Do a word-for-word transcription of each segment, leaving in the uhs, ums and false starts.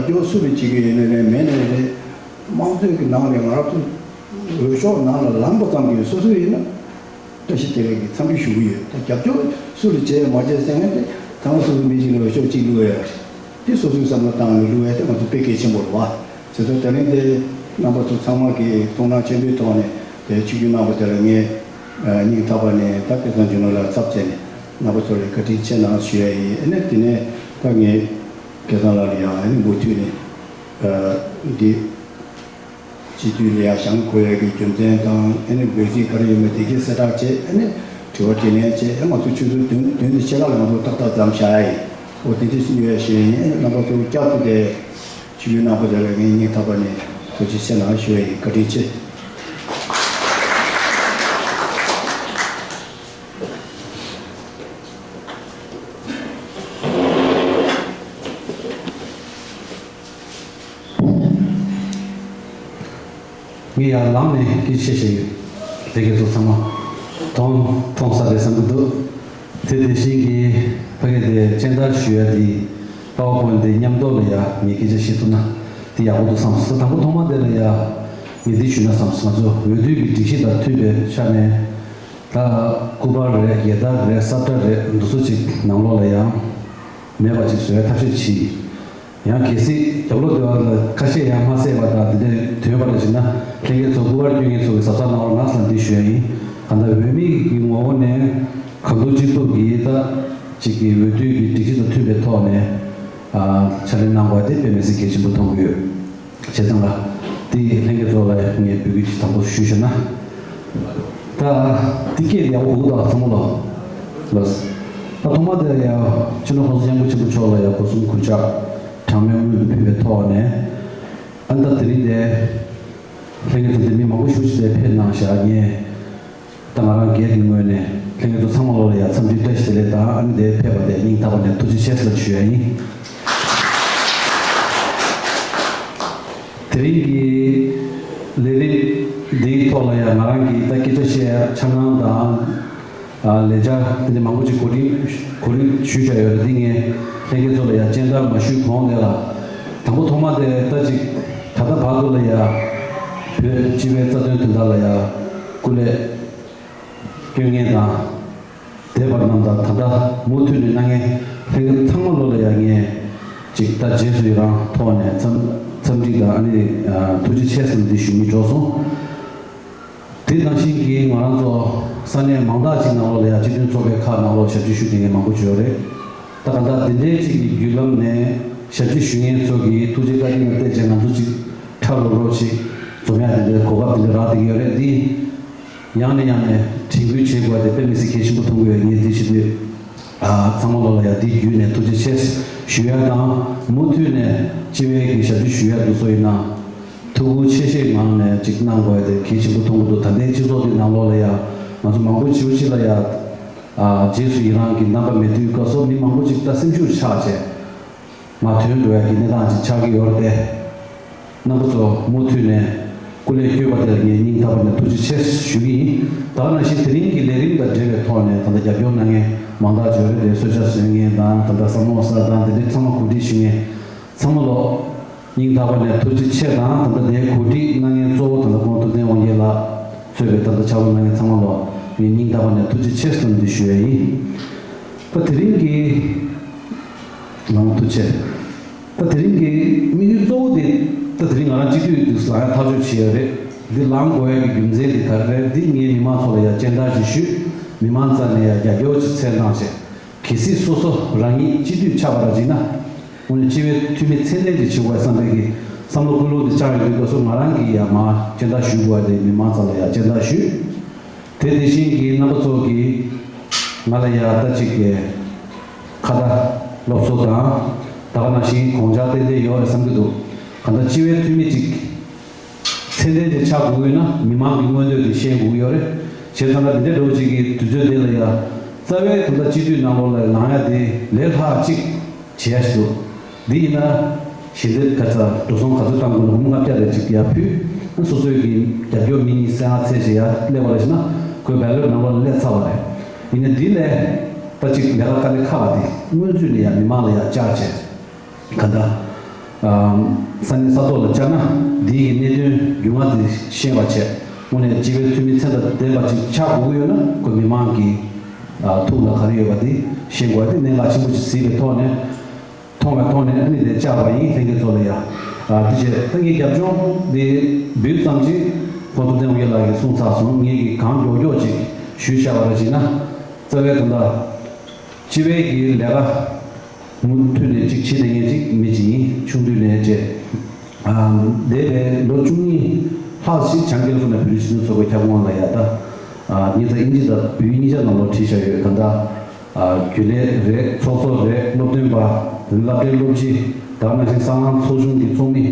རྒྱབ་སྐྱོར་སུ་ལ་བྱེད་ཀྱི་ཡོད་ནའི་རེད། མེད་ནའི་རེད། དམངས་གཙོའི་གི་ནང་ལ་ང་རང་ཚོ་འོས་ཤོག་ནང་ལ་ལངས་པ་ཙམ་གྱིས་སོ་སོ་ཡིན་ན་བཀྲ་ཤིས་བདེ་ལེགས་ཀྱི་འཚམས་འདྲི་ཞུ་གི་ཡོད། ད་རྒྱབ་སྐྱོར་སུ་ལ་བྱས་མ་བྱས་ཟེར་མཁན་དེ་ད་སོ་སོ་མི་གཅིག་ལ་འོས་ཤོག་གཅིག་བླུགས་ཡ་རེད། དེ་སོ་སོའི་བསམ་བློ་བཏང་ནས་བླུགས་ཡ་དེ་ང་ཚོ་དཔེ་གལ་ཆེན་པོ་རེད་བ། བྱས་ཙང་དེ་རིང་དེ་རྣམ་པ་ཚོ་ཚང་མ་གིས་ཐུགས་སྣང་ཆེན་པོའི་ཐོག་ནས་དེ་ཆིབས་བསྒྱུར་གནང་བ་དེ་ལ་ངས་སྙིང་ཐག་པ་ནས་ད་སྐལ་བཟང་འབྱུང་གནས་ལགས་ཚབ་བྱས་ནས་རྣམ་པ་ཚོ་ལ་བཀའ་དྲིན་ཆེ་གནང་ཞུ་ཡ་ཡིན། ཨ་ནི་དེ་ནས་ད་ངས་སྐལ་བཟང་ལགས་ལ་ཡང་ཨ་ནི་མུ་མཐུད་ནས་འདི་སྤྱི་འཐུས་ལ་ཡང་བཞེངས་དགོས་ཡ་གི་རྒྱུ་མཚན་དང་ཨ་ནི་འབོད་ཚིག་ག་རེ་ཡོད་མེད་དེ་གས་གསལ་བསྒྲགས་བྱས། ཨ་ནི་དྲི་བ་དྲིས་ལན་བྱས། ཨ་ང་ཚོ་ཆུ་ཚོད་བདུན་བདུན་དང་ཕྱེད་ཀ་ལ་ང་ཚོ་ཏག་ཏག་མཚམས་བཞག་ཡ་ཡིན། འོ་དེ་འདྲ་ཞིག་ཡོད་ཞུ་ཡ་ཡིན། ཨ་ནི་རྣམ་པ་ཚོ་བསྐྱར་དུ་དེ། ཆིབས་བསྒྱུར་གནང་བ་དེ་ལ་ངས་སྙིང་ཐག་པ་ནས་ཐུགས་རྗེ་ཆེ་གནང་ཞུ་ཡ་ཡིན། བཀའ་དྲིན་ཆེ། ངས་ཡར་ལངས་ནས་སྐད་ཆ་བཤད་ཡོད། ལྷན་རྒྱས་ཚོ་ཚང་མ་མཐོང་མཐོང་ས་རེད་བསམ་གྱི་འདུག་དེ་དེ་བཞིན་གྱི་ཕ་གི་དེ་སྤྱན་བསྟར་ཞུ་ཡ་དེ་པ་ཝར་པོའིན་ཊི་དེ་མཉམ་དུ་ལ་ཡ་ངས་སྐད་ཆ་བཤད་ཐུབ་ན་དེ་ཡག་པོ་འདུག་བསམ་སོང་། དང་པོ་ཐོག་མ་དེ་ལ་ཡ་ངས་འདི་ཞུས་ན་བསམ་སོང་། ང་ཚོ་འོས་བསྡུ་གི་སྒྲིག་གཞི་དང་མཐུན་པའི་ཆ་ནས་ད་སྐུ་པར་རེད། རྒྱལ་དར་རེད། ས་བཀྲ་རེད། འདི་ཚོ་ཅིག་ནང་ལོགས་ལ་ཡ་མེད་པ་ཅིག་བཟོ་ཡ་ཐབས་ཤེས་བྱས། ཡང་གལ་སྲིད་རྒྱབ་ལོགས་དེ་བ་ལ་ཁ་ཤས་ཡང་མ་གསལ་བ་དང་དེ་འདྲའི་དོན་པ་རེ་བྱས་ན་ལྷན་རྒྱས་ཚོ་སྐུ་པར་སྐྱོན་མཁན་ཚོ་གི་གཟབ་གཟབ་གནང་རོགས་གནང་ཟེར་ལ་འདི་ཞུ་ཡ་ཡིན། གང་ལྟར་འོས་མི་གི་ངོ་བོ་ནས་གང་ཐུབ་ཅི་ཐུབ་ཀྱིས་ད་ཅིག་གི་འོས་བསྡུ་གི་སྒྲིག་གཞི་དང་མཐུན་པའི་ཐོག་ནས་ཕྱག་ལས་གནང་དགོས་དེ་དཔེ་མི་སྲིད་གལ་ཆེན་པོ་མཐོང་གི་ཡོད། བྱས་ཙང་ལ་དེ་ལྷན་རྒྱས་ཚོ་ལ་ངས་འབོད་སྐུལ་ཅིག་དང་པོ་ཞུས་བྱས་ན། ད་འདི་སྐད་ཡག་པོ་གོ་གི་འདུག་ཚང་མ་ལ། ལགས། ད་ཐོག་མ་དེ་ཡ་སྤྱི་ནོར་༸གོང་ས་༸སྐྱབས་མགོན་ཆེན་པོ་མཆོག་ལ་ཡ་སྒོ་གསུམ་གུས་ཕྱག་གྲངས་མེད་སྔོན་དུ་ཕུལ་བའི་ཐོག་ནས། ཨ་ནི་ད་དེ་རིང་དེ་ལྷན་རྒྱས་ཚོ་འདི་མི་མང་པོ་ཞེ་པོ་ཅིག་དེ་ཕེབས་གནང་བཞག་ངས་ད་ང་རང་སྒེར་གྱི་ངོས་ནས་ལྷན་རྒྱས་ཚོ་ཚང་མ་ལོ་ལ་ཡ་འཚམས་འདྲི་བཀྲ་ཤིས་བདེ་ལེགས་དང་། ཨ་ནི་དེ་ཕེབས་པ་དེ་སྙིང་ཐག་པ་ནས་ཐུགས་རྗེ་ཆེ་ཟེར་ཞུ་ཡ་ཡིན། དེ་རིང་གི་ལས་རིམ་འདིའི་ཐོག་ལ་ཡང་ང་རང་གིས་ད་སྐད་ཆ་བཤད་ཡ་འཆར་སྣང་དང་། ཨ་ལས་འཆར་དེ་འདྲ་མང་པོ་ཅིག་གོ་སྒྲིག་གོ་སྒྲིག་ཞུས་བཞག་ཡོད་རེད། འདི་ངས་ལྷན་རྒྱས་ཚོ་ལ་ཡང་སྤྱན་བསྟར་མ་ཞུས་གོང་དེ་ལ་དང་པོ་ཐོག་མ་དེ་ད་ཅིག་ད་ལྟ་བར་དུ་ལ་ཡ་བོད་སྤྱི་པའི་རྩ་དོན་དོན་དག་ལ་ཡ་སྐུ་ལས་སྐྱོན་མཁན་དང་། དེ་བར་རྣམས་དང་ད་ལྟ་མུ་མཐུད་ནས་གནང་མཁན་ལྷན་རྒྱས་ཚང་མ་ལོ་ལ་ཡང་ངས་ཅིག་ད་རྗེས་སུ་ཡི་རང་ཐོག་ནས་འཚམས་འཚམས་འདྲི་དང་ཨ་ནི་ཐུགས་རྗེ་ཆེ་ཟེར་ནས་འདི་ཞུ་སྙིང་འདོད་སོང་། དེ་ནང་བཞིན་གྱི་ང་རང་ཚོ་ས་གནས་མང་དག་ཅིག་ནང་ལོགས་ལ་ཡང་སྤྱི་མཐུན་ཚོགས་པའི་ཁག་ནང་ལོགས་ཞབས་ཕྱི་ཞུ་མཁན་མང་པོ་ཅིག་ཡོད་རེད། ད་ག་ད་འདི་འདྲའི་ཅིག་གི་བརྒྱུད་ལམ་ནས་ཞབས་ཕྱི་ཞུ་མཁན་ཚོ་གི་ཐུགས་རྗེ་བཀའ་དྲིན་ལ་བརྟེན་བྱས་ང་ཚོ་ཅིག་ཁྲ་ལོ་རོ་ཅིག་འཛོམས་ཡག་འདི་འདྲའི་གོ་སྐབས་འདི་འདྲ་རག་བསྡད་ཀྱི་ཡོད་རེད། འདི་ཡང་ནས་ཡང་ནས་དྲན་སྐུལ་བྱེད་དགོས་པ་དེ་དཔེ་མི་སྲིད་གལ་ཆེན་པོ་མཐོང་གི་ཡོད། ངས་འདི་བྱེད་དུས་ཨ་ཚང་མ་ལོ་ལ་ཡ་འདི་བརྒྱུད་ནས་ཐུགས་རྗེ་ཆེ་ཞུ་ཡ་དང་། མུ་མཐུད་ནས་སྤྱི་པའི་གི་ཞབས་ཕྱི་ཞུ་ཡ་འདུག་སོ་ཡིན་ན་ཐུགས་ཁུར་ཆེ་བཞེས་ངང་ནས་ཅིག་གནང་དགོས་ཡ་དེ་གལ་ཆེན་པོ་མཐོང་གི་འདུག་ད་ལྟའི་སྤྱི་ཚོགས་འདི་ནང་ལོགས་ལ་ཡ་ང་ཚོ་མང་པོ་ཅིག་ཅིག་ལ་ཡ་ཨ་རྗེས་སུ་ཡི་རང་གི་རྣམ་པ་མེད་དུས་སྐབས་སུ་མི་མང་པོ་ཅིག་ད་སེམས་ཤུགས་ཆག་བྱས། མར་ཐོན་འགྲོ་ཡ་གི་གནས་སྟངས་ཅིག་ཆགས་ཀྱི་ཡོད་རེད་དེ། རྣམ་པ་ཚོ་མུ་མཐུད་ནས་སྐུ་ལས་བསྐྱོན་པ་དེར་ངས་སྙིང་ཐག་པ་ནས་ཐུགས་རྗེ་ཆེ་ཞུ་གི་ཡིན། ད་ག་ནང་བཞིན་དེ་རིང་གི་ལས་རིམ་དང་འབྲེལ་བའི་ཐོག་ནས་ད་ལྟ་རྒྱབ་སྐྱོར་གནང་མཁན་མང་དག་ཅིག་ཡོད་རེད་དེ། གསོལ་ཇ་བཟོ་མཁན་དང་ད་ལྟ་ཟ་མོ་ཟ་དང་དེ་འདྲའི་ཚང་མ་གོ་སྒྲིག་ཞུ་མཁན་ཚང་མ་ལོ་སྙིང་ཐག་པ་ནས་ཐུགས་རྗེ་ཆེ་དང་། ད་ལྟ་དེའི་གོ་སྒྲིག་གནང་མཁན་གཙོ་བོ་ད་ལྟ་ཁོང་ཐུབ་བསྟན་དབང་རྒྱལ་ལགས་གཙོས་པའི་ད་ལྟ་ཕྱག་རོགས་གནང་མཁན་ཚང་མ་ལོ་ངས་སྙིང་ཐག་པ་ནས་ཐུགས་རྗེ་ཆེ་གསུངས་ཏེ་ཞུ་ཡ་ཡིན། ད་དེ་རིང་གི་ལང་ཐུགས་ཆེ། ད་དེ་རིང་གི་དམིགས་ཡུལ་གཙོ་བོ་དེ་ད་དེ་རིང་ང་རང་སྤྱི་འཐུས་འདུག་ལངས་ཡ་ཐག་གཅོད་བྱས་ཡོད་རེད། འདི་ལངས་དགོས་ཡ་གི་རྒྱུ་མཚན་དེ་ག་རེ་རེད། འདི་ངས་མི་མང་ཚོ་ལ་ཡ་སྤྱན་བསྟར་ཞིག་ཞུས། མི་མང་རྩ་ནས་ཡ་རྒྱབ་སྐྱོར་ཅིག་འཚོལ་གནང་བྱས། གལ་སྲིད་སོ་སོ་རང་ཉིད་སྤྱི་འཐུས་ཆགས་པ་ར་བྱས་ན་དངོས་གནས་སྤྱི་པའི་འཐུས་མི་ཚད་ལྡན་ཅིག་བྱེད་དགོས་བསམ་པའི་གི་བསམ་བློ་ཀུན་སློང་དེ་བཅངས་ཡོད་དུས་སྐབས་སུ་ང་རང་གིས་ཡ་མར་སྤྱན་བསྟར་ཞུ་དགོས་པ་དེ་མི་མང་རྩ་ལ་ཡ་སྤྱན་བསྟར་ཞུས། དེ་དེ་བཞིན་གྱི་རྣམ་པ་ཚོ་གིས་ང་ལ་ཡ་ལྟ་ཅིག་གི་ཁ་བརྡ་སློབ་གསོ་དང་ད་ག་ནང་བཞིན་དགོངས་འཆར་ཏན་ཏན་ཡོད་རེད་བསམ་གྱི་འདུག་གང་ལྟར་སྤྱི་པའི་འཐུས་མི་ཅིག་ཚད་ལྡན་ཅིག་ཆགས་དགོས་ཀྱི་ཡོད་ན་མི་མང་གི་མངོན་འདོད་དེ་ཤེས་དགོས་ཀྱི་ཡོད་རེད། བྱས་ཙང་ད་འདི་འདྲ་འདྲ་བོ་ཅིག་གི་དུས་ཚོད་འདི་ལ་ཡ་རྩ་བའི་ད་ལྟ་སྤྱི་འཐུས་ནང་ལོགས་ལ་ལངས་ཡ་དེ་ལས་སླ་ཅིག་བྱེད་ཡ་ཞིག་འདུག་འདི་ཡིན་ན་ཞལ་འདེབས་ག་ཚ་འགྲོ་སོང་ག་ཚོད་བཏང་དགོས་ན་སྒོར་མོ་ལྔ་བརྒྱ་རེ་ཅིག་ཡར་ཕུལ། སོ་སོའི་གི་རྒྱབ་སྐྱོར་མི་གཉིས་གསལ་ཁ་ཚད་ཅིག་ཡར་སླེབས་པ་རེད་ཟེར་ན་ཁོའི་བེ་ལོཊ་ནང་ལོགས་ལ་སླེབས་ཚར་བ་རེད། ཡིན་ནའི་འདི་ལས་ད་ཅིག་ལས་ཀ་དཀའ་ལས་ཁག་པ་དེ་སྔོན་ཚུད་ནས་ཡང་མི་མང་ལ་ཡང་བཅར་བྱས། ག་འདྲ་ ས་གནས་ས་ཐོག་ལ་བཅར་ན་འདི་ཡི་གནད་དོན་རྒྱུས་མངའ་དེ་ཤེས་པ་བྱས། དངོས་གནས་སྤྱི་པའི་འཐུས་མི་ཚད་དང་ལྡན་པ་ཅིག་ཆགས་དགོས་ཀྱི་ཡོད་ན། ཁོ་མི་མང་གི་ཨ་ཐུགས་ལ་ག་རེ་ཡོད་པ་དེ་ཤེས་དགོས་པ་དེ་གནད་འགག་ཆེན་པོ་ཞིག་གཟིགས་པའི་ཐོག་ནས། མཐོང་བའི་ཐོག་ནས་ཨ་ནི་དེ་བཅར་བ་ཡིན། ལྷན་རྒྱས་ཚོ་ལ་ཡ། ཨ་དེ་བྱས་ད་ངས་རྒྱབ་ལྗོངས་དེ་འབུལ་ཙམ་ཅིག་ཁོང་ཐུབ་བསྟན་དབང་རྒྱལ་ལགས་ཀྱིས་གསུངས་ཚར་སོང་། ངས་ཀྱིས་གང་མགྱོགས་མགྱོགས་ཅིག་ཞུས་བཞག་པ་རེད་ཅེ་ན། རྩ་བའི་དོན་དག་སྤྱི་པའི་གི་ལས་ཀ་མུ་མཐུད་ནས་ཅིག་བྱེད་བསྡད་མཁན་ཅིག་མི་ཅིག་ཡིན། ཆུང་དུས་ནས་བྱས། ཨ་འདས་པའི་ལོ་བཅུ་གཉིས་ལྷག་ཞིག་བྱང་ཀེ་ལི་ཧྥོ་ནི་ཡ་བོད་རིགས་སྤྱི་མཐུན་ཚོགས་པའི་ཁྱབ་ཁོངས་ལ་ཡ། ད་ཨ་ངས་ད་ཨིན་ཇི་དང་བོད་ཡིག་གཉིས་ཆ་ནང་ལོགས་བྲིས་བཞག་ཡོད། གང་ལྟར་ཨ་རྒྱུན་ལས་རེད། ཚོགས་གཙོ་རེད། སློབ་སྟོན་པ། དེ་ནས་སློབ་གྲྭའི་སློབ་སྤྱི། ད་ག་ནང་བཞིན་གསང་བའི་ཚོགས་ཆུང་གི་ཚོགས་མི།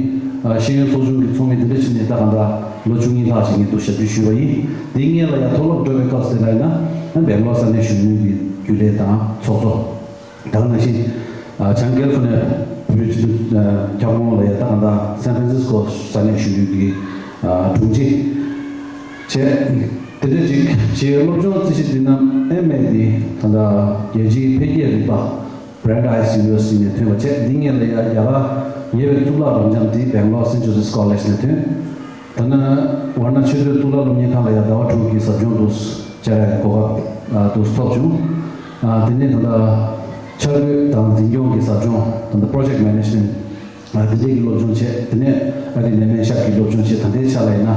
ཨ་ཤེས་ཡོན་ཚོགས་ཆུང་གི་ཚོགས་མི། དེ་འདྲ་བྱས་ནས་ད་གང་ལྟར་ལོ་བཅུ་གཉིས་ལྷག་ཞིག་ངས་འདུག་ཞབས་ཕྱི་ཞུས་པ་ཡིན། དེའི་སྔོན་ལ་ཡང་མཐོ་སློབ་འགྲོ་བའི་སྐབས་སུ་དེ་ལ་ཡིན་ན་ཨ་སྦེང་ལོར་ས་གནས་གཞོན་ནུའི་གི་རྒྱུན་ལས་དང་ཚོགས་གཙོ། ད་ག་ནང་བཞིན་ཨ་བྱང་ཀེ་ལི་ཧྥོ་ནི་ཡ་བོད་རིགས་སྤྱི་མཐུན་ཨ་ཁྱབ་ཁོངས་ལ་ཡ། ད་གང་ལྟར་སན་ཧྥ་རན་སིས་ཀོ་ས་གནས་གཞོན་ནུའི་གི་ཨ་དྲུང་ཆེ་བྱས། དེ་འདྲ་ཅིག་བྱས། སློབ་སྦྱོང་རྩིས་གཞི་འདི་ནམ་ཨེམ་ཨེ་འདི་ད་ལྟ་རྒྱལ་སྤྱིའི་འཕེལ་རྒྱས་རིག་པ་Brandeis University ནས་ཐོན་པ་བྱས། འདི་སྔོན་ལ་ཡ་རྒྱ་གར་ཉེ་བའི་གཙུག་ལག་རབ་འབྱམས་འདི་Bangalore Saint Joseph's College ནས་ཐོན། ད་ནི་ཝར་ན་ཆོས་སྡེ་གཙུག་ལག་སློབ་གཉེར་ཁང་ལ་ཡ་ཟླ་བ་དྲུག་གི་ཟབ་སྦྱོང་དུ་བཅར་ཡ་གོ་སྐབས་ཨ་དུ་ཐོབ་བྱུང་། ཨ་དེ་ནས་ད་ལྟ་འཆར་འགོད་དང་འཛིན་སྐྱོང་གི་ཟབ་སྦྱོང་ད་ལྟ་Project Management ཨ་དེ་འདྲའི་གི་སློབ་སྦྱོང་བྱས། དེ་ནས་ཨ་རི་ནས་སྨན་ཞབས་ཀྱི་སློབ་སྦྱོང་བྱས། ད་ལྟའི་ཆ་ལ་ཡིན་ན་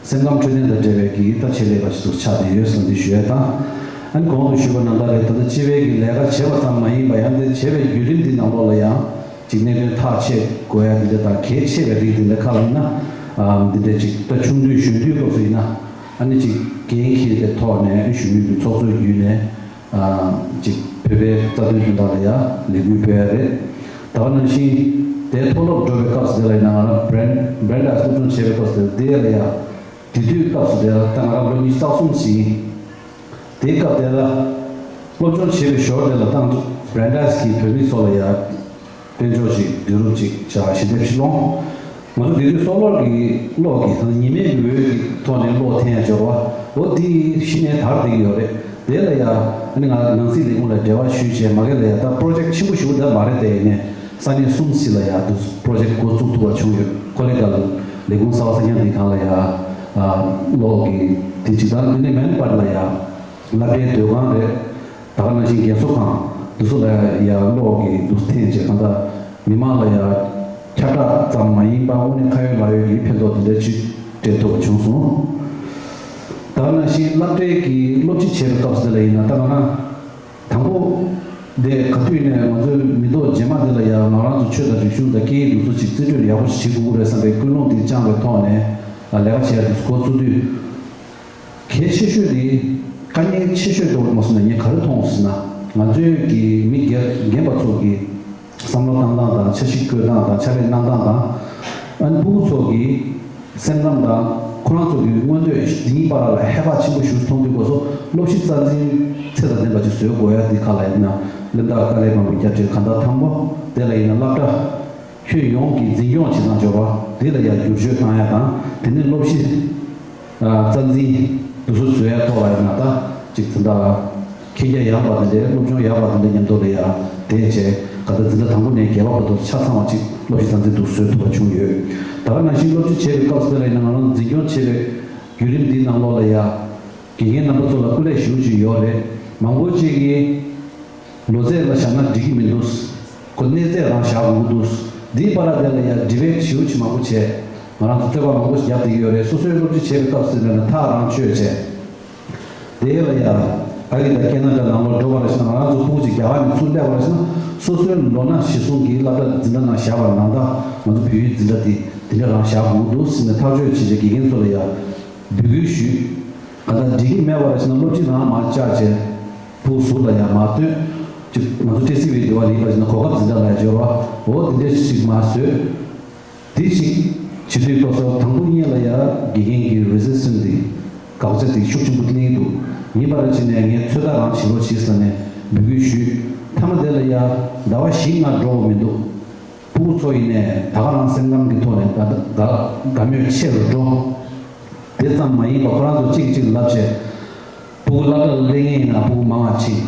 སེམས་ཁམས་འཕྲོད་བསྟེན་དང་འབྲེལ་བའི་གི་ད་ཆེད་ལས་པ་ཞིག་ཏུ་ཆགས་བསྡད་ཡོད་ཟེར་འདི་ཞུ་ཡ་དང་། ཨ་ནི་གོང་དུ་ཞུས་པ་ནང་ལྟར་རེད། ད་ལྟ་སྤྱི་པའི་གི་ལས་ཀ་བྱས་པ་ཙམ་མ་ཡིན་པ། ཡང་དེ་བྱས་པའི་བརྒྱུད་རིམ་འདི་ནང་ལོགས་ལ་ཡང་ཅིག་གནད་དོན་ཐག་གཅོད་དགོས་ཡ་འདི་འདྲ་དང་། གལ་ཆེ་བའི་རིགས་འདི་འདྲ་ཁག་ལ་ཡིན་ན་ཨ་འདི་འདྲ་ཅིག་ད་ཆུང་དུས་གཞོན་དུས་སྐབས་སུ་ཡིན་ན་ཨ་ནི་ཅིག་འགན་འཁྱེར་པའི་ཐོག་ནས་གཞོན་ནུའི་གི་ཚོགས་གཙོ་བརྒྱུད་ནས། ཨ་ཅིག་བོད་པའི་རྩ་དོན་དོན་དག་ལ་ཡ་ལས་འགུལ་སྤེལ་ཡ་རེད། ད་ག་ནང་བཞིན་དེ་མཐོ་སློབ་འགྲོ་བའི་སྐབས་སུ་དེ་ལ་ཡིན་ན་ང་རང་བྷི་རན་བྷི་རན་ཌའི་སློབ་སྦྱོང་བྱེད་པའི་སྐབས་སུ་དེ་ལ་ཡ། དེ་དུས་སྐབས་སུ་དེ་ལ་ད་ང་རང་ལོ་ཉི་ཤུ་རྩ་གསུམ་ཞིག་ཡིན། དེའི་སྐབས་དེ་ལ་སློབ་སྦྱོང་བྱེད་པའི་ཞོར་དེ་ལ་ད་ང་ཚོ་བྷི་རན་ཌའི་གི་བོད་མི་ཚོ་ལ་ཡ། དཔལ་འབྱོར་ཅིག་བསྡུ་རུབ་ཅིག་བྱ་ཞལ་འདེབས་ཤིག་སློང་། ང་ཚོ་དེ་དུས་སོ་ལོར་གྱི་གློག་གི་ད་ཉི་མའི་འོད་ཀྱི་ཐོག་ནས་གློག་འཐེན་ཡ་འབྱོར་བ། འོ་དེ་གཞི་ནས་དར་བསྡད་ཀྱི་ཡོད་རེད། དེ་ལ་ཡ་ཨ་ནི་ང་ནང་སྲིད་ལས་ཁུངས་ལ་འབྲེལ་བ་ཞུས་བྱས། མ་གི་ལ་ཡ་ད་པྲོ་ཇེཀ་ཆེན་པོ་ཞིག་ད་མ་རེད་དེ། ཡིན་ནའི་ས་གནས་གསུམ་ཞིག་ལ་ཡ་དུ་པྲོ་ཇེཀ་འགོ་བཙུགས་ཐུབ་པ་བྱུང་ཡོད། ཀོ་ལེ་གྷལ་ལས་ཁུངས་གསར་པ་གསར་རྐྱང་འདི་སྒང་ལ་ཡ་ཨ་གློག་གི་དེ་གཅིག་དང་། དེ་ནས་མན་པར་ལ་ཡ་སློབ་གྲྭའི་སྡོད་ཁང་རེད། ད་ག་ནང་བཞིན་རྒན་གསོ་ཁང་འདི་ཚོ་ལ་ཡ་གློག་གི་འདུ་འཐེན་བྱས། གང་ལྟར་མི་མང་ལ་ཡ་ཁྱབ་བསྒྲགས་ཙམ་མ་ཡིན་པར་དངོས་གནས་ཁ་ཡོད་ལག་ཡོད་ཀྱི་ཕན་ཐོགས་འདི་འདྲ་ཅིག་སྤྲད་ཐུབ་པ་བྱུང་སོང་། ད་ག་ནང་བཞིན་སློབ་གྲྭའི་གི་སློབ་སྤྱི་བྱས་པའི་སྐབས་སུ་དེ་ལ་ཡིན་ན། ད་ང་རང་དང་པོ་དེ་ག་དུས་ནས་ང་ཚོའི་མི་ཐོག་རྗེས་མ་དེ་ལ་ཡ་ང་རང་ཚོ་ཆོས་དང་རིག་གཞུང་དང་སྐད་ཡིག་འདི་ཚོ་ཅིག་རྩིས་སྤྲོད་ཡག་པོ་ཞིག་བྱེད་དགོས་ཀྱི་རེད་བསམ་པའི་ཀུན་སློང་དེ་བཅངས་པའི་ཐོག་ནས་ལས་ཀ་བྱེད་ཡ་དེ་ཚོ་འགོ་བཙུགས་དུས། གལ་ཆེ་ཤོས་དེ། དཀའ་ངལ་ཆེ་ཤོས་དེ་མ་སོང་ན་ངས་ག་རེ་མཐོང་ཟེར་ན། ང་ཚོའི་གི་མི་སྒེར་རྒན་པ་ཚོ་གི་བསམ་བློ་བཏང་སྟངས་དང་། འཆར་གཞི་བཀོད་སྟངས་དང་། ཕྱག་ལས་གནང་སྟངས་དང་། ཨ་ནི་ཕྲུ་གུ་ཚོ་གི་སེམས་ཁམས་དང་། ཁོ་རང་ཚོ་གི་མངོན་འདོད་འདི་གཉིས་བར་ལ་ཧེ་བག་ཆེན་པོ་ཞིག་མཐོང་དུས་སྐབས་སུ། སློབ་གཞི་རྩ་འཛིན་ཚད་དང་ལྡན་པ་ཅིག་བཟོ་དགོས་ཡ་འདི་ཁག་ལ་ཡིན་ན། གླེན་རྟགས་དཀའ་ལས་མང་པོ་བརྒྱབ་བྱས། གང་ལྟར་དང་པོ་དེ་ལ་ཡིན་ན་སློབ་གྲྭ་ཁྱོན་ཡོངས་ཀྱི་འཛིན་སྐྱོང་བྱེད་སྟངས་སྦྱོར་བ་འདི་ལ་ཡང་བསྒྱུར་བཅོས་བཏང་ཡ་དང་། དེ་ནས་སློབ་གཞི་ཨ་རྩ་འཛིན་འདི་ཚོ་བཟོ་ཡ་ཐོག་ལ་ཡང་ན་ད་ཅིག་ད་ལྟ་མཁས་རྒྱ་ཡངས་པ་དེ་འདྲའི། སློབ་སྦྱོང་ཡག་པ་དེ་འདྲ་མཉམ་དུ་ལ་ཡང་དེ་བྱས། ག་ད་འཛིན་གྲྭ་དང་པོ་ནས་བརྒྱད་པ་བར་དུ་ཆ་ཚང་བ་ཅིག་སློབ་གཞི་རྩ་འཛིན་འདུག་བཟོས་ཐུབ་པ་བྱུང་ཡོད། ད་ག་ནང་བཞིན་སློབ་སྦྱོང་བྱེད་པའི་སྐབས་སུ་དེ་ལ་ཡིན་ན། ང་རང་འཛིན་སྐྱོང་བྱེད་པའི་བརྒྱུད་རིམ་འདིའི་ནང་ལོགས་ལ་ཡང་། དགེ་རྒན་རྣམ་པ་ཚོ་ལ་སྐུ་ལས་ཞུ་བཞིན་ཡོད་རེད། མང་པོ་ཅིག་གིས་ལོ་ཚད་ལ་བཞག་ན་འགྲིག་གི་མི་འདུག་ཁོ་གནས་ཚད་རང་བཞག་དགོས་ཀྱི་འདུག་འདིའི་བར་ལ་དེ་ལ་ཡང་ཌི་བེཊ་ཞེ་པོ་ཅིག་མང་པོ་བྱས། ང་རང་ཚོ་རྩོད་པ་མང་པོ་ཞིག་བརྒྱབ་བསྡད་ཀྱི་ཡོད་རེད། སོ་སོའི་སློབ་སྤྱི་བྱས་པའི་སྐབས་སུ་ན་ཐག་རང་ཆོད་བྱས། དེ་ལ་ཡང་ཨ་རི་དང་ཁེ་ན་ཌ་ནང་ལོགས་འགྲོ་བ་ལ་ཕྱིན་ན། ང་རང་ཚོ་ཕྲུ་གུ་ཅིག་རྒྱ་གར་ནས་ཚུར་སླེབས་པ་ལ་ཕྱིན་ན། སོ་སོའི་ལོ་ན་གཞིར་བཟུང་གི་སློབ་གྲྭ་འཛིན་གྲྭ་ནང་བཞག་པ་ནང་ལྟར་ང་ཚོ་བོད་ཡིག་འཛིན་གྲྭ་དེ་དེ་འདྲ་རང་བཞག་དགོས་ཀྱི་འདུག་ཟེར་ནས་ཐག་གཅོད་བྱས་བྱས། དགེ་རྒན་ཚོ་ལ་ཡང་འབོད་སྐུལ་ཞུས། གང་ལྟར་འགྲིག་གི་མེད་པ་ལ་ཕྱིན་ན། སློབ་སྤྱི་རང་མར་བཅར་བྱས། ཕྲུ་གུ་ཟུར་ལ་ཡང་མར་སྟོན། ཅིག་ང་ཚོ་ཊི་སི་ཝི་འདི་བ་ལ་ཡིན་པ་ཕྱིན་ན། གོ་སྐབས་འཛིན་གྲྭ་ལ་ཡང་འབྱོར་བ། འོ་འདི་འདྲ་ཞིག་མར་བཟོས། དེ་ཞིག་བྱེད་དུས་སྐབས་སུ་དང་པོ་ཉིད་ལ་ཡང་དགེ་རྒན་གྱི་རེ་ཛི་སི་ཊེནཊ་འདི་དགག་བྱ་དེ་ཤུགས་ཆེན་པོ་གླེང་གི་འདུག་ཡིན་པ་ལ་ཕྱིན་ནས་ངས་ཚོད་ལྟ་རང་བྱེད་རོགས་བྱེད་ཟེར་ནས་འབོད་སྐུལ་ཞུས། མཐའ་མ་དེ་ལ་ཡང་ཟླ་བ་བཞི་ལྔ་འགྲོ་བ་མི་འདུག་ཕྲུ་གུ་ཚོ་ཡིན་ནའི་ད་ག་རང་སེམས་ཁམས་ཀྱི་ཐོག་ནས་དགའ་དགའ་དགའ་མོས་ཆེ་རུ་འགྲོ། དེ་ཙམ་མ་ཡིན་པ་ཁོ་རང་ཚོ་གཅིག་གིས་གཅིག་ལ་ལབ་བྱས། ཕྲུ་གུ་སློབ་གྲྭ་ལ་སླེབས་མཁན་ཡིན་ན་ཕྲུ་གུ་མང་བ་ཕྱིན།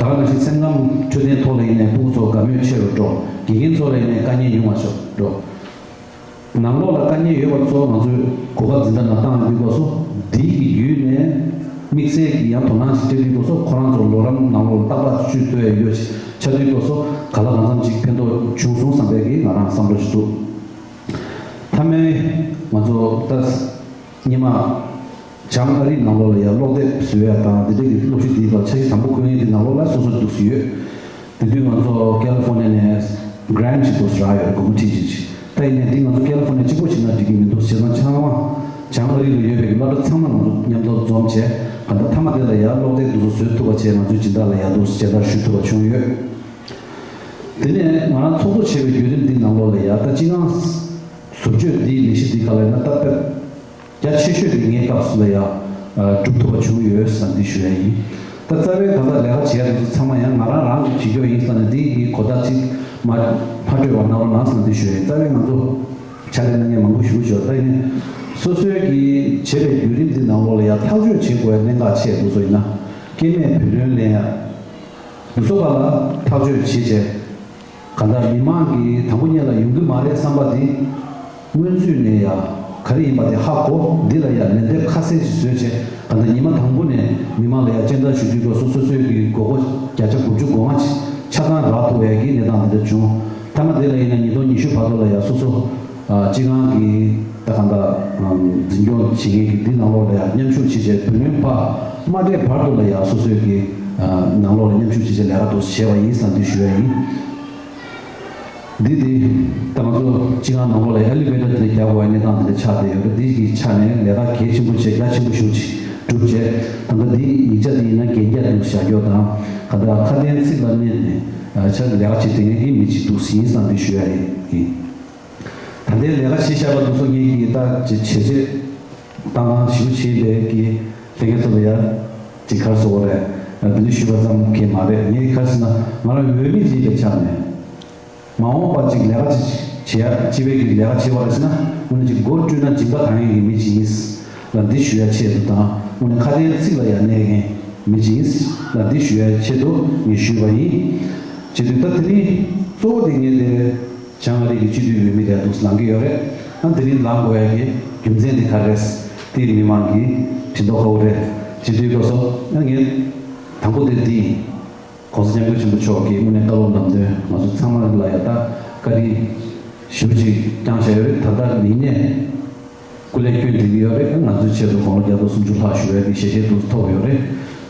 ད་ག་ནང་བཞིན་སེམས་ཁམས་འཕྲོད་བསྟེན་ཐོག་ལ་ཡིན་ནའི་སྤུ་གུ་ཚོ་དགའ་མོས་ཆེ་རུ་འགྲོ། དགེ་རྒན་ཚོ་ལ་ཡིན་ནའི་དཀའ་ངལ་ཉུང་བ་ཤོག་འགྲོ། ནང་ལོགས་ལ་དཀའ་ངལ་ཡོད་པ་ཚོ་ང་ཚོས་གོ་སྐབས་འཛིན་གྲྭ་ནང་བཏང་ཡོང་དུས་སྐབས་སུ་འདི་གི་བརྒྱུད་ནས་དམིགས་བསལ་གྱི་ཡང་དོ་སྣང་ཞིག་སྤྲད་དུས་སྐབས་སུ་ཁོ་རང་ཚོ་ལོ་རབས་ནང་ལོགས་ལ་ཏག་ཏག་བཅུད་གཏོད་ཡ་ཡོད་ཆ་དུས་སྐབས་སུ་ག་ལ་གང་འཚམ་ཅིག་ཕན་ཐོགས་བྱུང་སོང་བསམ་པའི་གི་ང་རང་བསམ་བློ་ཞིག་འདུག་མཐའ་མའི་ང་ཚོ་ད་སྔོན་མ་བྱང་ཨ་རི་ནང་ལོགས་ལ་ཡང་སློབ་དེབ་བཟོ་ཡ་དང་འདི་འདྲ་གི་སློབ་གཞི་འདིའི་སྐབས་འཆར་གཞི་དང་པོ་འཁོད་མཁན་འདི་ནང་ལོགས་ལ་སོ་སོར་འདུག་སེ་ཡོད། དེ་དུས་ང་ཚོ་ཀ་ལི་ཧྥོ་ནི་ཡ་ནས་གྷ་རན་ཊི་ཞིག་འདུག་སེ་རག་ཡོད་རེད། སྒོར་མོ་ཁྲི་གཅིག་ཅིག་ད་ཡིན་ནའི་འདི་ང་ཚོ་ཀ་ལི་ཧྥོ་ནི་ཡ་གཅིག་པོ་བྱེད་ན་འགྲིག་གི་མི་འདུག་བྱས་ཙང་ཚང་མ་བྱང་ཨ་རི་ལ་ཡོད་པའི་སློབ་གྲྭ་ཚང་མ་ང་ཚོ་མཉམ་དུ་འཛོམས་བྱས་ག་འདྲ་མཐའ་མ་དེ་ལ་ཡང་སློབ་དེབ་འདུག་སེ་བཟོ་ཐུབ་པ་བྱས་ང་ཚོའི་སྦྱིན་བདག་ལ་ཡང་འདུག་སེ་སྦྱིན་བདག་ཞུ་ཐུབ་པ་བྱུང་ཡོད། དེ་ནས་ང་རང་ཚོགས་གཙོ་བྱས་པའི་བརྒྱུད་རིམ་འདི་ནང་ལོགས་ལ་ཡང་ད་སྤྱི་ཁང་བཟོ་བཅོས་འདིའི་ལས་གཞི་འདི་ག་ལ་ཡིན་ན་ད་དཔེ་རྒྱ་ཆེ་ཤོས་དེ་ངའི་སྐབས་སུ་ལ་ཡང་སྒྲུབ་ཐུབ་པ་བྱུང་ཡོད་ཟེར་ན་འདི་ཞུ་ཡ་ཡིན། ད་རྩ་བའི་ད་ལྟ་ལས་ཀ་བྱེད་ཡ་དེ་ཚོ་ཚང་མ་ཡང་ང་རང་རང་གིས་བྱེད་རྒྱུ་ཡིན་ཟེར་ན་འདི་གི་གོ་བརྡ་ཅིག་མ་མ་སྤྲོད་པ་གནང་རོགས་གནང་ཟེར་ན་འདི་ཞུ་ཡ་ཡིན། རྩ་བའི་ང་ཚོ་ཕྱག་ལས་གནང་མཁན་མང་པོ་ཞིག་ཡོད། ད་ཡིན་ནའི་སོ་སོའི་གི་བྱེད་པའི་བརྒྱུད་རིམ་འདི་ནང་ལོགས་ལ་ཡང་ཐག་གཅོད་བྱེད་དགོས་ཡ་གནད་འགག་ཆེ་དེ་ཚོ་ཡིན་ན་སྐྱེ་དམན་བུ་ལོན་ལེན་ཡ་འདི་ཚོ་ག་ལ་ཐག་གཅོད་བྱེད་བྱས། གང་ལྟར་མི་མང་གིས་དང་པོ་ཉིད་ལ་ཡོང་གི་མ་རེད་བསམ་པ་འདི་སྔོན་ཚུད་ནས་ཡ་ག་རེ་ཡིན་པ་དེ་ཧ་གོ། འདི་ལ་ཡ་ལན་འདེབས་ཁ་གསལ་ཞིག་བཟོས་བྱས་གང་ལྟར་ཉི་མ་དང་པོ་ནས་མི་མང་ལ་ཡ་སྤྱན་བསྟར་ཞུ་དུས་སྐབས་སུ་སོ་སོའི་གི་དགོས་མཁོ་བརྒྱ་ཆ་དགུ་བཅུ་གོ་ལྔ་ཆ་ཚང་རག་ཐུབ་པའི་གི་གནས་སྟངས་འདི་འདྲ་བྱུང་། མཐའ་མ་དེ་ལ་ཡིན་ན་ཉིས་སྟོང་ཉི་ཤུ་བར་དུ་ལ་ཡ་སོ་སོ་སྤྱི་ཁང་གི་ད་གང་ལྟར་འཛིན་སྐྱོང་བྱེད་མཁན་གི་འདི་ནང་ལོགས་ལ་ཡ་མཉམ་ཞུགས་བྱས་བྱས་བུ་ལོན་ཕར་མ་སྤྲད་བར་དུ་ལ་ཡ་སོ་སོའི་གི་ནང་ལོགས་ལ་མཉམ་ཞུགས་བྱས་བྱས་ལས་ཀ་འདུག་བྱས་པ་ཡིན་བསམ་འདི་ཞུ་ཡ་ཡིན། འདི་དེ་ད་ང་ཚོ་སྤྱི་ཁང་ནང་ལོགས་ལ་ཨེ་ལི་ཝེ་ཊར་དེ་རྒྱག་དགོས་པའི་གནས་སྟངས་དེ་འདྲ་ཆགས་བསྡད་ཡོད་རེད། འདི་གི་ཆ་ནས་ལས་ཀ་གལ་ཆེན་པོ་བྱས་རྒྱ་ཆེན་པོ་ཞེ་པོ་ཅིག་བསྒྲུབས་བྱས་ད་ལྟ་འདིའི་ཡིག་ཆ་དེ་ཡིན་ན་གན་རྒྱ་དུ་བཞག་རྒྱུ་དང་ག་འདྲ་ཁ་དན་ཚིག་ལ་གནས་ནས་ཆ་ལས་ཀ་བྱེད་བསྡད་མཁན་གྱི་མི་གཅིག་འདུག་ཟིན་བསམ་འདི་ཞུ་ཡ་ཡིན། ད་ལྟའི་ལས་ཀ་བྱེད་བཞག་པ་འདུག་སོ་ངེད་ཀྱིས་ད་བྱེད་བྱེད་བྱེད་བཏང་སྟངས་ཞིབ་བྱེད་པའི་གི་ལྷན་རྒྱས་ཚོ་ལ་ཡ་ཅིག་གར་སོ་བ་རེད། འདི་འདྲ་ཞུས་པ་ཙམ་གྱིས་མ་རེད། ངས་ག་རེ་ཟེར་ན་ང་རང་འོས་མི་ཅིག་ཡིན་པའི་ཆ་ནས། མ་འོངས་པ་ཅིག་ལས་ཀ་ཅིག་བྱེད་ཡ་སྤྱི་པའི་གི་ལས་ཀ་བྱེད་པ་རེད་ཟེར་ན་དངོས་གནས་ཅིག་མགོ་བཀྲུས་ན་མཇིང་པ་གང་ཡིན་གི་མི་ཅིག་ཡིན་ལ་འདི་ཞུ་ཡ་ཆེད་དུ་དང་དངོས་གནས་ཁ་དན་ཚིག་ལ་ཡ་གནས་མཁན་མི་ཅིག་ཡིན་ལ་འདི་ཞུ་ཡ་ཆེད་དུ་ངས་ཞུས་པ་ཡིན། བྱེད་དུས་ད་དེ་རིང་གཙོ་བོ་དེ་ངས་དེ་བྱང་ཨ་རི་གི་སྤྱི་འཐུས་འོས་མི་རེད་འདུག་ལངས་ཀྱི་ཡོད་རེད། ཨ་དེ་རིང་ལངས་དགོས་ཡ་གི་རྒྱུ་མཚན་དེ་ག་རེ་རེད། དེ་མི་མང་གི་དྲི་མདོག་ཁ་པོ་རེད། བྱེད་དུས་སྐབས་སུ་ཨ་ངས་དང་པོ་དེ་འདི་ཡིན། ༸གོང་ས་༸སྐྱབས་མགོན་ཆེན་པོ་མཆོག་གིས་དངོས་གནས་བཀའ་སློབ་ལམ་སྟོན་ང་ཚོ་ཚང་མ་ལ་ཡ་ད་བཀའ་དྲིན་ཞེ་པོ་ཅིག་བསྐྱངས་བཞག་ཡོད་རེད། ད་ལྟ་ནི་ནས་སྐུ་ལས་བསྐྱོན་བསྡད་ཀྱི་ཡོད་རེད། ང་ཚོའི་ཆེད་དུ་དགུང་ལོ་བརྒྱ་དང་སུམ་ཅུ་ལྷག་བཞུགས་ཡ་གི་ཞལ་བཞེས་འདུག་ཐོབ་ཡོད་རེད།